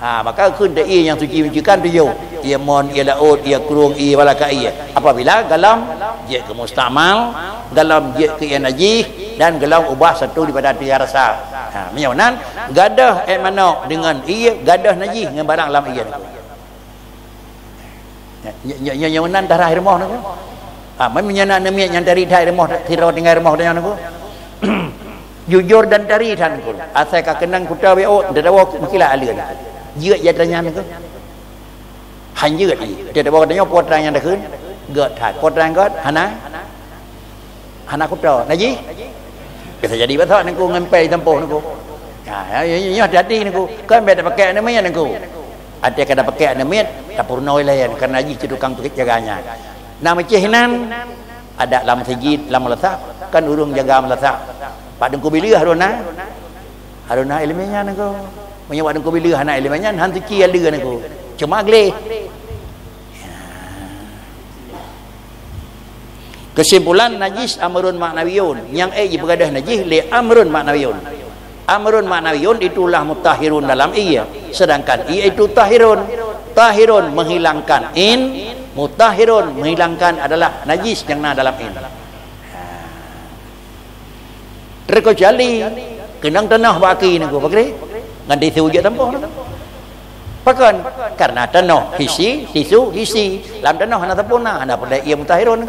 Ha, maka kheun teu ié nyang suci menyucikan tujoh. Ié mon, ié laôt, ié krueng, ié balaka ié. Apabila golom jeuet keu mustakmal, golom jeuet keu ié najih, dan golom ubah satu daripada tiga rasa. Ha, meunyoe nan, gadôh eh manok deungon ié, gadôh najih ngon barang lam ié nyoe. Nyoe, nyoe, nyoe, nyoe nan darah rumoh nyoe. Ha, meunyoe na aneuk miet nyang tari that rumoh, sidroe tinggai rumoh tanyoe nyoe. Jujur dan tari that nyoe. Asai ka keunong kuto biôk, teudawa meukilat aleue nyoe. Jeuet jih atra nyan nyoe. Han jeuet jih. Teudawa tanyoe po trang nyang takheun, gét that. Po trang gét, hana, hana kuto. Najih? Bisa jadi basah nyoe ngon pèng tampôh nyoe. Ha, ya, ya, ya, hati-hati nyoe. Kan bèk tapakèk aneuk miet nyoe. Até ka tapakèk aneuk miet, tapeurunoe laén, karena jih cit tukang jaga nyan. Na meucéh inan, adak lam meuseujid, lam meulasah, kan ureueng jaga meulasah. Pak Teungku Bileu harôh na, harôh na ileumèe nyan nyoe ko. Meunyoe Pak Teungku Bileu hana ileumèe nyan, han suci aleue nyoe ko. Cuma gleh. Keusimpulan, najis amrun ma'nawiyun, nyang ék jipeugadôh najis lé amrun ma'nawiyun. Amrun ma'nawiyun itulah mutahhirun dalam ié, sedangkan ié itu tahhirun. Tahhirun menghilangkan in, mutahhirun menghilangkan adalah najis nyang na dalam in. Terkecuali keunong tanoh bak aki nyoe ko, pakri? Ngon tisu jeuet tampoh. Pakon? Karena tanoh hisi, tisu hisi. Lam tanoh hana sampurna, hana peureulée ié mutahhirun.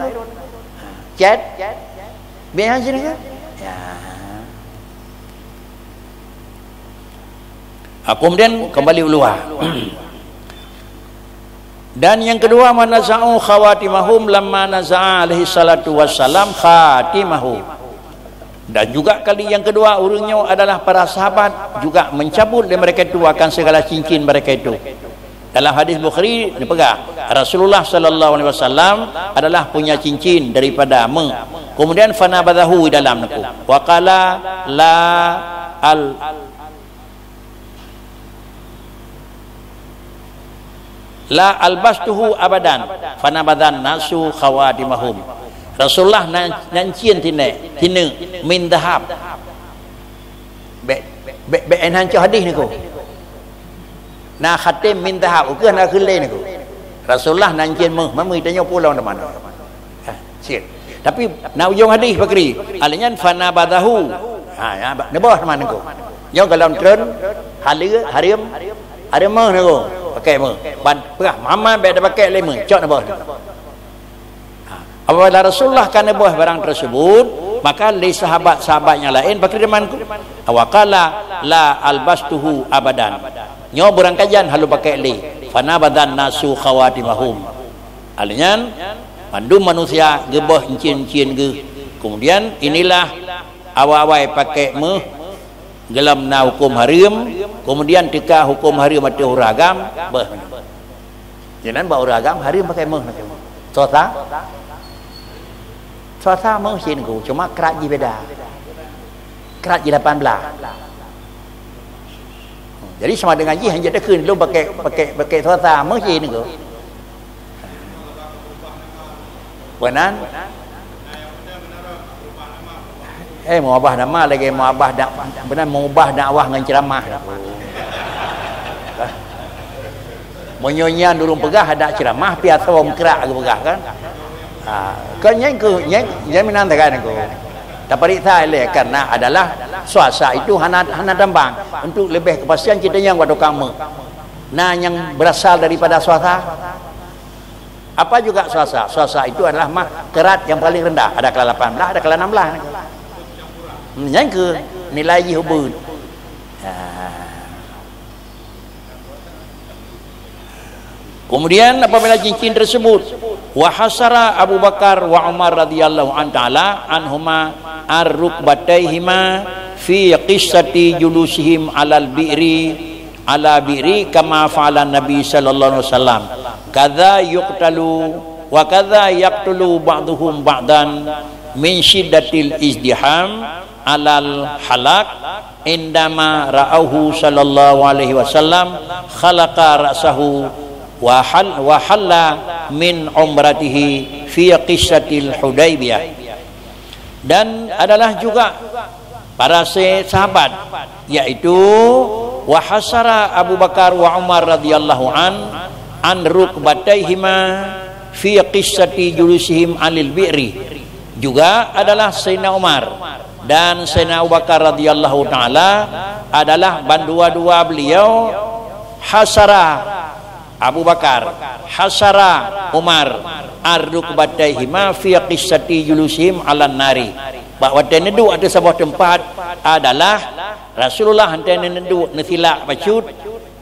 Cét. Biasa je kan? Ya. Ah, kemudian kembali u luwa. Dan yang kedua, manaza'u khawatimahum lamma naza'a alaihi salatu wassalam khatimahu. Dan juga kali yang kedua, ureuëng nyoe adalah para sahabat juga mencabut dari mereka itu akan segala cincin mereka itu. Dalam hadis Bukhari dipeugah, Rasulullah sallallahu alaihi wasallam adalah punya cincin daripada meuh. Kemudian fanabadahu di dalam neku. Wa qala la al la albastuhu abadan, fanabadan nasu khawatimahum. Rasulullah nan, nan cien tine, tine min dahab. Bek, bek, bek enhan cok hadis niku. Na khatim min dahab, ukeue na kheulé niku. Rasulullah nan cien meuh, mamui tanyoe pulang di mana. Ha, cit. Tapi na ujong hadis pakri. Alai nyan fanabadahu. Ha, ya, ba-, neuboh teuma niku. Nyoe golom treun, haleue, hareuem, hareuem meuh niku. Pakai meuh. Ban peugah mama bek tapakai lé meuh. Cok neuboh niku. Ha. Apabila Rasulullah ka neuboh barang tersebut, maka lé sahabat-sahabat nyang laén pakri teuma niku. Wa qala la albastuhu abadan. Nyoe beurangkajan halo pakai lé. Fanabadan nasu khawatimahum. Alai nyan, mandum manusia geuboh encien-encien geuh. Kemudian, inilah awai-awai pakai meuh, golom na huköm hareuem, kemudian teuka huköm hareuem ateueh ureuëng agam, beuh. Jadi, bak ureuëng agam hareuem pakai meuh. Sosa? Sosa meuh cit niku, cuma krat jih beda. Krat jih lapan blah. Jadi sama dengan jih hanya takheun lôn pakai, pakai, pakai sosa meuh cit niku. Peue nan? Eh, meuubah nama lagée meuubah dak-, beuna meuubah dakwah ngon ceramah. Meunyoe nyan ureuëng peugah ada ceramah, piasom krak geupeugah kan. Ha, kon nyan keuh, nyan, nyan meunan sagai niku. Tapariksa ilée karena adalah swasa itu hana, hana tambang. Untuk lebih kepastian kita nyang wadoe kamoe. Nah, yang berasal daripada swasa. Apa juga swasa? Swasa itu adalah mah kerat yang paling rendah. Ada kala lapan blah, ada kala enam blah. Hmm, nyan keuh nilai jih ubit. Ha. Kemudian apabila cincin tersebut, wa hasara Abu Bakar wa Umar radhiyallahu an ta'ala anhuma ar-rukbataihima fi qissati julusihim alal bi'ri, ala bi'ri kama fa'ala Nabi sallallahu alaihi wasallam. Kadza yuqtalu wa kadza yaqtulu ba'duhum ba'dan min syiddatil izdiham alal halak indama ra'auhu sallallahu alaihi wasallam khalaqa ra'sahu wa hal-, wa halla min umratihi fi qissatil Hudaybiyah. Dan adalah juga para se-, sahabat, yaitu wa hasara Abu Bakar wa Umar radhiyallahu an, an rukbataihima fi qissati julusihim alil bi'ri. Juga adalah Sayyidina Umar dan Sayyidina Abu Bakar radhiyallahu taala adalah bandua-dua beliau hasara Abu Bakar, hasara Umar, ar-rukbataihima fi qissati julusihim alan nari. Bak watée neuduek ateueh saboh teumpat adalah Rasulullah, watée neuduek neusilak bacut,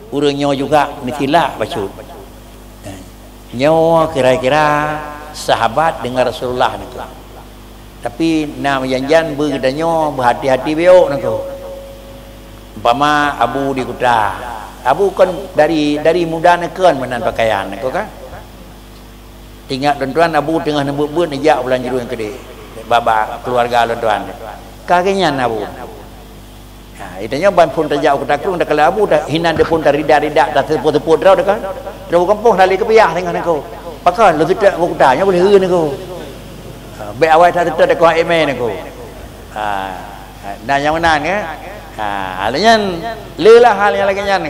ureuëng nyoe juga neusilak bacut. Nyoe kira-kira sahabat deungon Rasulullah nyoe. Tapi na meujan-jan beu geutanyoe beuhati-hati biôk nangko. Umpama abu di kuta. Abu kon dari, dari muda neukon meunan pakaian nangko kan. Ingat lôn tuan abu teungoh neubeuet-beuet neujak bulan jurong keudeh. Bak, bak keluarga lôn tuan. Ka geuhnyan abu. Ha, itu nyoe ban phon tajak u Kuta Krueng, takala abu dah hinan depan tarida-rida, dah teupeue-teupeue droe dekat. Droe gampông lali keupiah tengah nangko. Pakon lôn seutôt u kuta nyoe boleh heu nangko. Ha, bèk awai that seutôt dekat émé nangko. Ha, nah nyang meunan kan. Ha, hal nyan lé lah hal nyang lagèe nyan.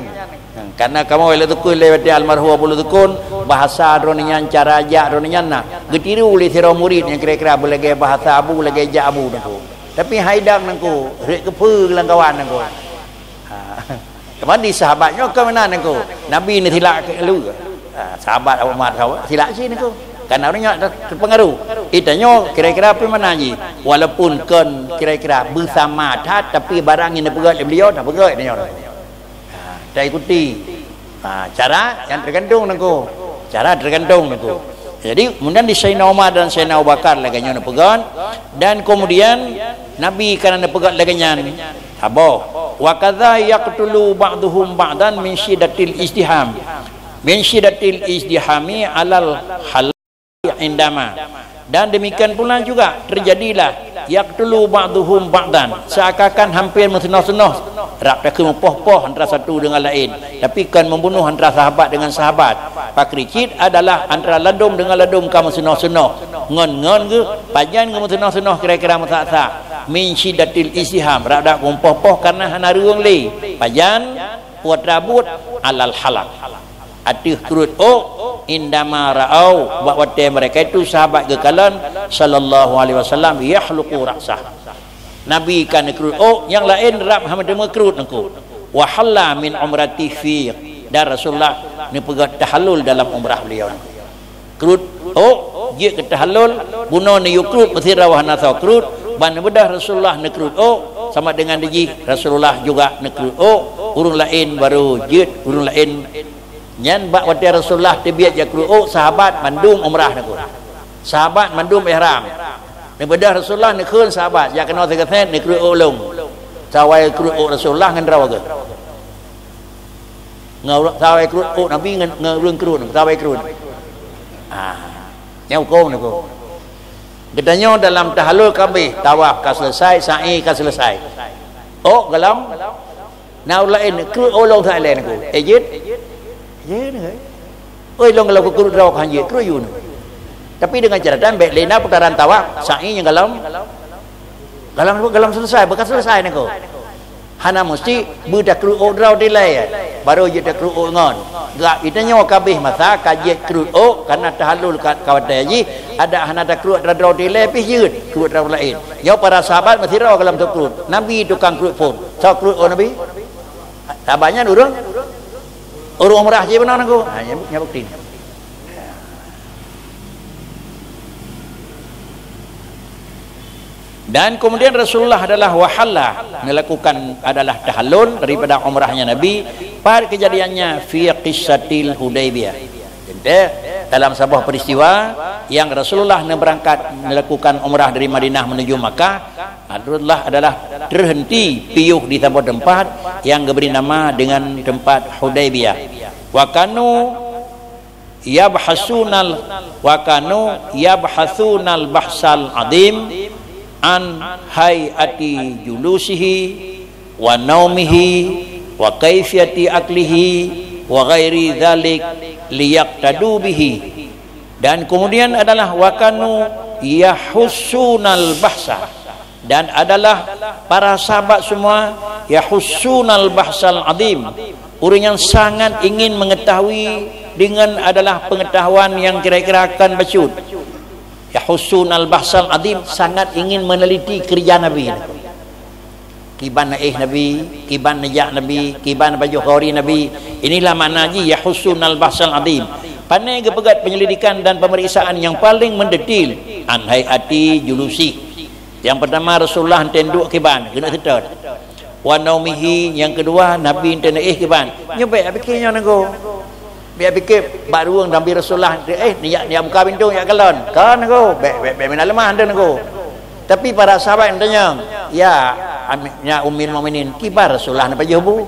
Karena kamoe lé tukun lé watèe almarhum Abu Lukun, bahasa droeneuh nyan, cara jak droeneuh nyan na geutiru lé sidroe murit nyang kira-kira beulagèe bahasa abu, lagèe jak abu nangko. Tapi hai dang nangko, rhët keupeue lam kawan nangko. Ha. Teuma di sahabat nyoe keu meunan nangku. Nabi ni silak keu lu. Ha, sahabat Abu Umar sahabat silak cit nangku. Karena ureuëng nyoe teupeungaruh. Itanyoe kira-kira peue makna jih? Walaupun kon kira-kira beusama that, tapi barang nyang neupeugét lé beliau, tapeugét nyoe. Ha, taikuti. Ha, cara nyang tergantung nangku. Cara tergantung nangku. Jadi, kemudian di Sayyidina Umar dan Sayyidina Abu Bakar lagée nyoe neupeugét, dan kemudian Nabi kana neupeugét lagée nyan. Saboh. Wa kadza yaqtulu ba'duhum ba'dan min syiddatil izdiham. Min syiddatil izdihami alal hal indama. Dan demikian pula juga terjadilah yaqtulu ba'duhum ba'dan, seakan-akan hampir meuseunoh-seunoh, rab takheun meupoh-poh antara satu dengan lain, tapi kon membunuh antara sahabat dengan sahabat. Pakri cit adalah antara ladom dengan ladom ka meuseunoh-seunoh. Ngon-ngon geuh, pajan geuh meuseunoh-seunoh kira-kira meusak-sak. Min syiddatil izdiham, rab dak meupoh-poh karena hana reueng lé. Pajan? Wa tarabut alal halaq. Ateueh kreuet ôk, indama ra'au, bak watée mereka itu sahabat geukalon, sallallahu alaihi wasallam, yahluqu ra'sah. Nabi ka neukreuet ôk, nyang laén rab hana meuteumé kreuet nangku. Wa halla min umrati fi, dan Rasulullah neupeugét tahallul dalam umrah beliau nangku. Kreuet ôk, jeuet keu tahallul, bunoe neuyue kreuet meusidroe hana soe kreuet, ban neubeudoh Rasulullah neukreuet ôk, sama dengan dijih Rasulullah juga neukreuet ôk, ureuëng laén barô jeuet, ureuëng laén. Nyan bak watée Rasulullah teubiet jak kreuet ôk, sahabat mandum umrah nangku. Sahabat mandum ihram. Neubeudoh Rasulullah neukheun sahabat, jak keunoe sigoe sét neukreuet ôk lôn. Sawai kreuet ôk Rasulullah ngon droe geuh. Ngon ureuëng sawai kreuet ôk Nabi ngon, ngon ureuëng kreuet, sawai kreuet. Ah, nyan hukôm nangku. Geutanyoe dalam tahallul ka abéh, tawaf ka selesai, sa'i ka selesai. Ôk gohlom, na ureuëng laén kreuet ôk lôn sailée nangku. Eh, jeuet? Jeuet nangku. Oi, lôn gohlom kreuet droe ka han jeuet, kreuet yue nangku. Tapi dengan catatan bék lé na putaran tawaf, sa'i nyang gohlom. Gohlom, gohlom selesai, beuka selesai nangku. Hana musti beu takreuet ôk droe dilée, barô jeuet takreuet ôk ngon. Gak geutanyoe ka abéh masa ka jeuet kreuet ôk, karena tahallul ka, ka watée jih, adak hana takreuet droe dilée pih jeuet kreuet droe laén. Nyoe para sahabat meusidroe gohlom soe kreuet. Nabi tukang kreuet phon. Soe kreuet ôk Nabi? Sahabat nyan ureuëng, ureuëng umrah jih beuna nangku. Ha, nyan, nyan bukti. Dan kemudian Rasulullah adalah wahalla, melakukan adalah tahallul daripada umrahnya Nabi. Pat kejadiannya? Fi qissatil Hudaybiyah. Ente, dalam sebuah peristiwa yang Rasulullah neuberangkat melakukan umrah dari Madinah menuju Makkah, Rasulullah adalah terhenti piôh di sebuah tempat yang diberi nama dengan tempat Hudaybiyah. Wa kanu yabhasunal, wa kanu yabhasunal bahsal adim an hayati julusihi wa naumihi wa kaifiyati aklihi wa ghairi dzalik liyaqtadu bihi. Dan kemudian adalah wa kanu yahussunal bahsa, dan adalah para sahabat semua yahussunal bahsal adim, ureuëng yang sangat ingin mengetahui dengan adalah pengetahuan yang kira-kira akan bacut. Yahussunal bahsal adim, sangat ingin meneliti kerja Nabi. Kiban neuéh Nabi, kiban neujak Nabi, kiban pajoh khauri Nabi. Inilah makna jih yahussunal bahsal adim. Pane geupeugét penyelidikan dan pemeriksaan yang paling mendetil, an hayati julusi. Yang pertama, Rasulullah enten duek kiban, keuneuk seutôt. Wa naumihi, yang kedua, Nabi enten neuéh kiban. Nyoe bék pike nyoe nangku. Bék pike bak rueng Nabi Rasulullah, eh, nyak, nyak buka pintoe, nyak kalon. Kon nangku, bék, bék, bék meunan leumah enten nangku. Tapi para sahabat neutanyong, "Ya, ami-, ya Ummul Mukminin, kiban Rasulullah neupajoh bu?"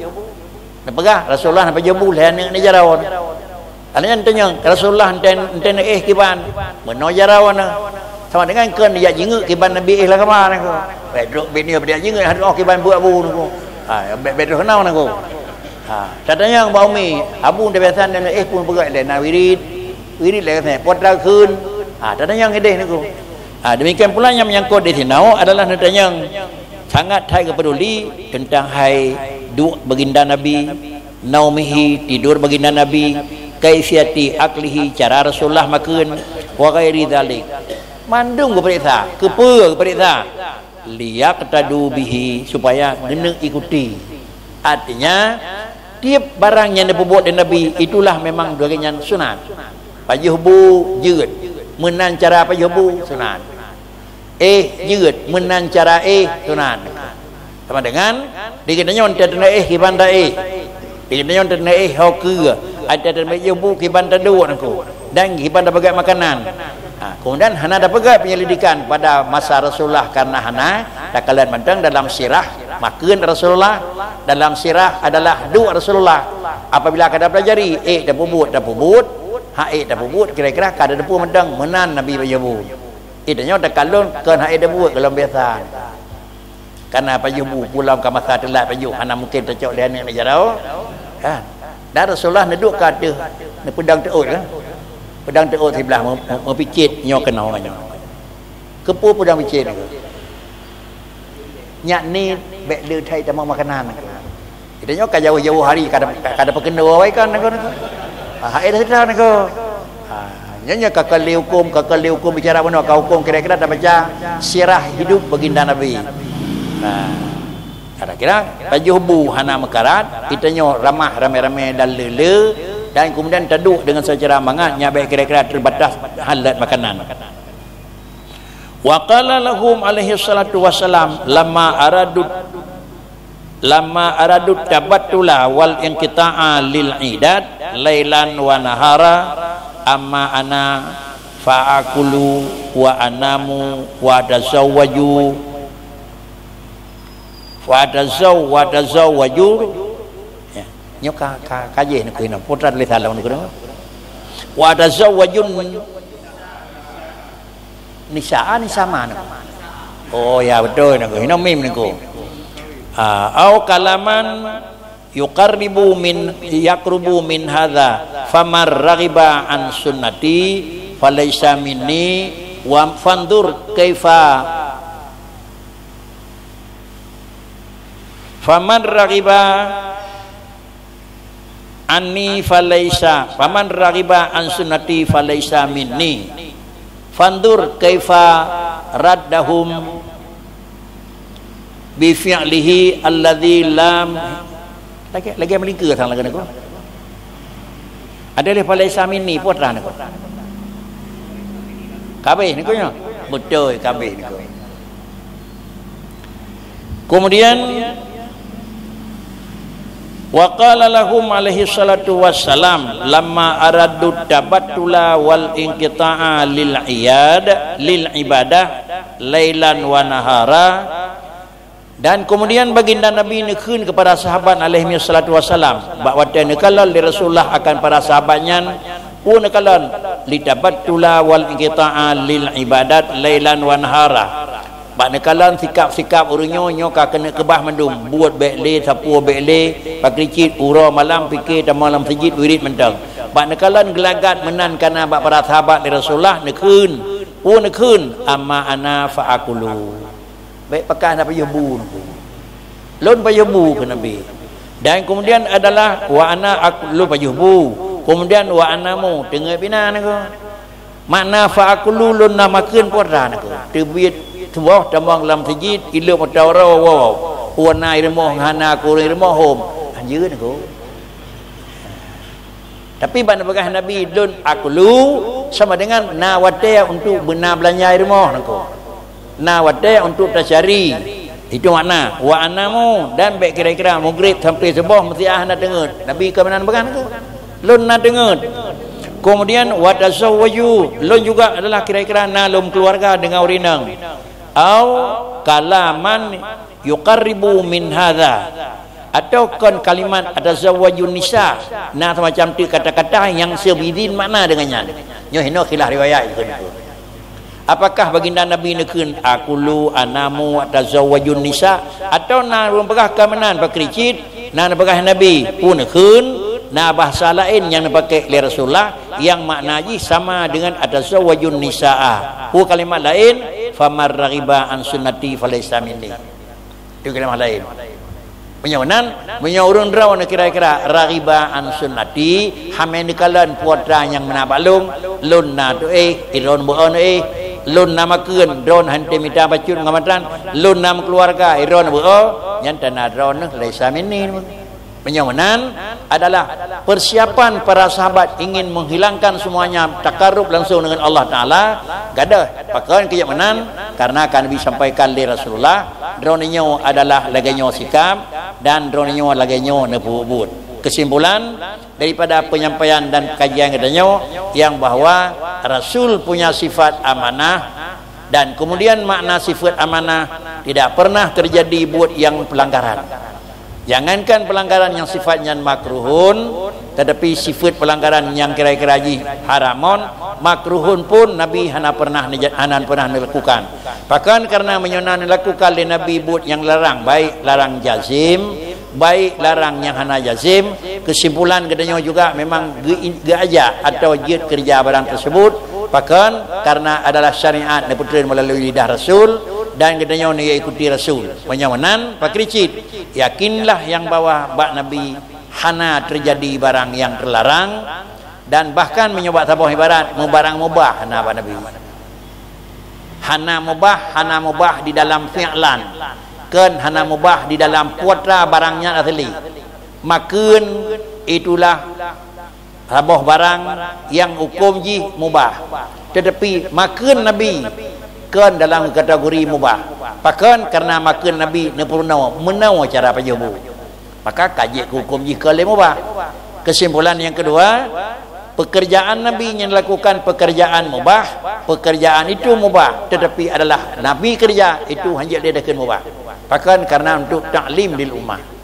Neupeugah, "Rasulullah neupajoh bu lhée aneuk neujaroe." Aneuk nyan neutanyong, "Rasulullah enten, enten neuéh kiban?" "Meunoe jaroe na." Sama dengan kon jak jingeuk kiban Nabi éh lam kama nangku. Bék trok bit nyoe bék jak jingeuk, harôh kiban buet bu nangku. Ha, bék, bék troh keunoe nangku. Ha, tatanyong bak umi, abu dah biasa dan éh pun peugah lé na wirid, wirid lé kata, pot dah kheun. Ha, tatanyong ideh nangku. Ha, demikian pula yang menyangkut di sinoe adalah neutanyong sangat hai geupeduli tentang hai duek baginda Nabi, naumihi, tidur baginda Nabi, kaifiyati aklihi, cara Rasulullah makheun, wa ghairi dzalik. Mandum geupeuriksa, keupeue geupeuriksa? Liyaqtadu bihi, supaya geuneuk ikuti. Artinya, Tiep barang nyang neupeubuet lé Nabi, itulah memang lagée nyan sunat. Pajoh bu jeuet, meunan cara pajoh bu sunat. Éh jeuet, meunan cara éh sunat. Sama dengan di geutanyoe teuntée éh kiban ta éh. Di geutanyoe teuntée éh ho keue, ada teuntée joh bu kiban ta duek nangku. Dan kiban ta peugét makanan. Ha, kemudian hana tapeugét penyelidikan pada masa Rasulullah karena hana takalon mantong dalam sirah makheun Rasulullah, dalam sirah adalah duek Rasulullah. Apabila ka tapelajari, ék tapeubuet, tapeubuet, hak ék tapeubuet, kira-kira ka tateupeue mantong meunan Nabi pajoh bu. Itanyoe takalon kon hak ék tapeubuet golom biasa. Karena pajoh bu pulang ka masa teulat pajoh, hana mungkin tacok lé aneuk jaroe. Kan? Dan Rasulullah neuduek ka ateueh, neupeudong teuôt kan? Peudong teuôt siblah meu-, meu-, meupicit nyoe keunoe nyoe. Keupeue peudong picit nyoe? Nyak ni bék le that tamong makanan. Kita nyoe ka jauh-jauh hari kada, kada peukeunoe awai kan nangko nangko. Ha, hai dah sedar nangko. Ha, nyan nyan ka kali hukum, ka kali hukum bicara bunoe ka hukum kira-kira tabaca sirah hidup baginda Nabi. Nah, kira-kira pajoh bu hana meukarat, kita nyoe ramah ramé-ramé dan le-le dan kemudian taduek dengan secara mangat nyak bék kira-kira terbatas halat makanan. Wa qala lahum alaihi salatu wassalam lamma aradut, lamma aradut tabattula wal inqita'a lil idat lailan wa nahara, amma ana fa akulu wa anamu wa atazawwaju, wa atazaw-, wa atazawwaju. Ya, nyoe ka, ka, ka jih nangko, putra tulisan lom nangko. Wa atazawwajun nisa, ah, nisa ma nangko. Oh ya, beutôi nangko. Hinoe mim nangko. Ah, au kalaman yuqarribu min, yaqrubu min hadza, faman raghiba an sunnati falaisa minni, wa fanzur kaifa, faman raghiba anni falaisa, faman raghiba an sunnati falaisa minni. Fanzur kaifa raddahum bi fi'lihi alladzi lam, lagée, lagée meulingkeue sang lagée nangko. Ada lé falaisa minni, peue atra nangko? Ka abéh nangko nyoe? Beutôi, ka abéh nangko. Kemudian, wa qala lahum alaihi salatu wassalam, lamma aradut tabattula wal inqita'a lil iyad, lil ibadah, lailan wa nahara. Dan kemudian baginda Nabi neukheun kepada sahabat alaihi salatu wassalam, bak watée neukalon lé Rasulullah akan para sahabat nyan, peue neukalon, litabattula wal inqita'a lil ibadat lailan wa nahara. Bak neukalon sikap-sikap ureuëng nyoe, nyoe ka keuneuk keubah mandum, buet bék lé, sapeue bék lé, pakri cit uroe malam pike tamong lam seujid wirit mantong. Bak neukalon geulagat meunan kana bak para sahabat lé Rasulullah neukheun, peue neukheun, amma ana fa akulu. Bék pakai na pajoh bu nangko. Lôn pajoh bu keu Nabi. Dan kemudian adalah wa ana ak-, lôn pajoh bu. Kemudian wa anamu, teungeut pih na nangko. Makna fa akulu lôn na makheun peue atra nangko. Teubiet tuboh tamong lam seujid, ilop mata uroe woe. Peue na i rumoh hana, ureuëng i rumoh hom. Anjeut nangko. Tapi bak neupeugah Nabi lôn akulu sama dengan na watée untuk beuna beulanja i rumoh nangko. Na watée untuk tacari. Itu makna wa anamu dan bék kira-kira mugrib sampai suboh meusiah hana teungeut. Nabi ka meunan peugah nangko. Lôn na teungeut. Kemudian wa tazawwaju, lôn juga adalah kira-kira na lôn keuluwarga deungon ureuëng inong. Au kalaman yuqarribu min hadza, atau kon kalimat atazawwajun nisa, na semacam tu kata-kata nyang seubidin makna dengan nyan. Nyoe hinoe khilaf riwayat ikheun tu. Apakah baginda Nabi neukheun akulu anamu atazawwajun nisa, atau na ureuëng peugah ka meunan pakri cit, na neupeugah Nabi peue neukheun, na bahasa laén nyang neupaké lé Rasulullah nyang makna jih sama dengan atazawwajun nisaa. Peue kalimat laén, faman raghiba an sunnati falaisa minni. Itu kalimat laén. Meunyoe nan, meunyoe ureuëng droeneuh kira-kira raghiba an sunnati, hamé neukalon peue atra nyang meunan bak lôn, lôn na tuéh, droeneuh beu-o neuéh, lôn na makheun, droeneuh hana mita bacut ngon matan, lôn na meukeuluwarga, droeneuh beu-o, nyan tanda droeneuh laisa minni. Meunyoe meunan adalah persiapan para sahabat ingin menghilangkan semuanya takarub langsung dengan Allah Taala, gadoh. Pakon keu meunan? Karena ka Nabi sampaikan lé Rasulullah, droeneuh nyoe adalah lagée nyoe sikap dan droeneuh nyoe lagée nyoe neupeubuet. Kesimpulan daripada penyampaian dan kajian geutanyoe yang bahwa Rasul punya sifat amanah dan kemudian makna sifat amanah tidak pernah terjadi buat yang pelanggaran. Jangankan pelanggaran yang sifatnya makruhun, tetapi sifat pelanggaran yang kira-kira jih haramon, makruhun pun Nabi hana pernah neja-, hana pernah melakukan. Bahkan karena meunyoe na dilakukan lé Nabi buet nyang larang, baik larang jazim, baik larang nyang hana jazim, kesimpulan geutanyoe juga memang geu-, geuajak atau jeuet keureuja barang tersebut, pakon karena adalah syariat neupeutrön melalui lidah Rasul dan geutanyoe neuikuti Rasul. Meunyoe meunan, pakri cit, yakinlah nyang bahwa bak Nabi hana terjadi barang nyang terlarang, dan bahkan meunyoe bak saboh ibarat, meubarang mubah hana bak Nabi. Hana mubah, hana mubah di dalam fi'lan. Kon hana mubah di dalam putra barang nyan asli. Makheun itulah saboh barang nyang huköm jih mubah. Tetapi makheun Nabi kon dalam kategori mubah. Pakon? Karena makheun Nabi neupeurunoe meunoe cara pajoh bu. Maka ka jeuet keu huköm jih kon lé mubah. Kesimpulan yang kedua, pekerjaan Nabi yang dilakukan pekerjaan mubah, pekerjaan itu mubah, tetapi adalah Nabi kerja itu hana jeuet lé takheun mubah. Pakon? Karena untuk taklim lil ummah.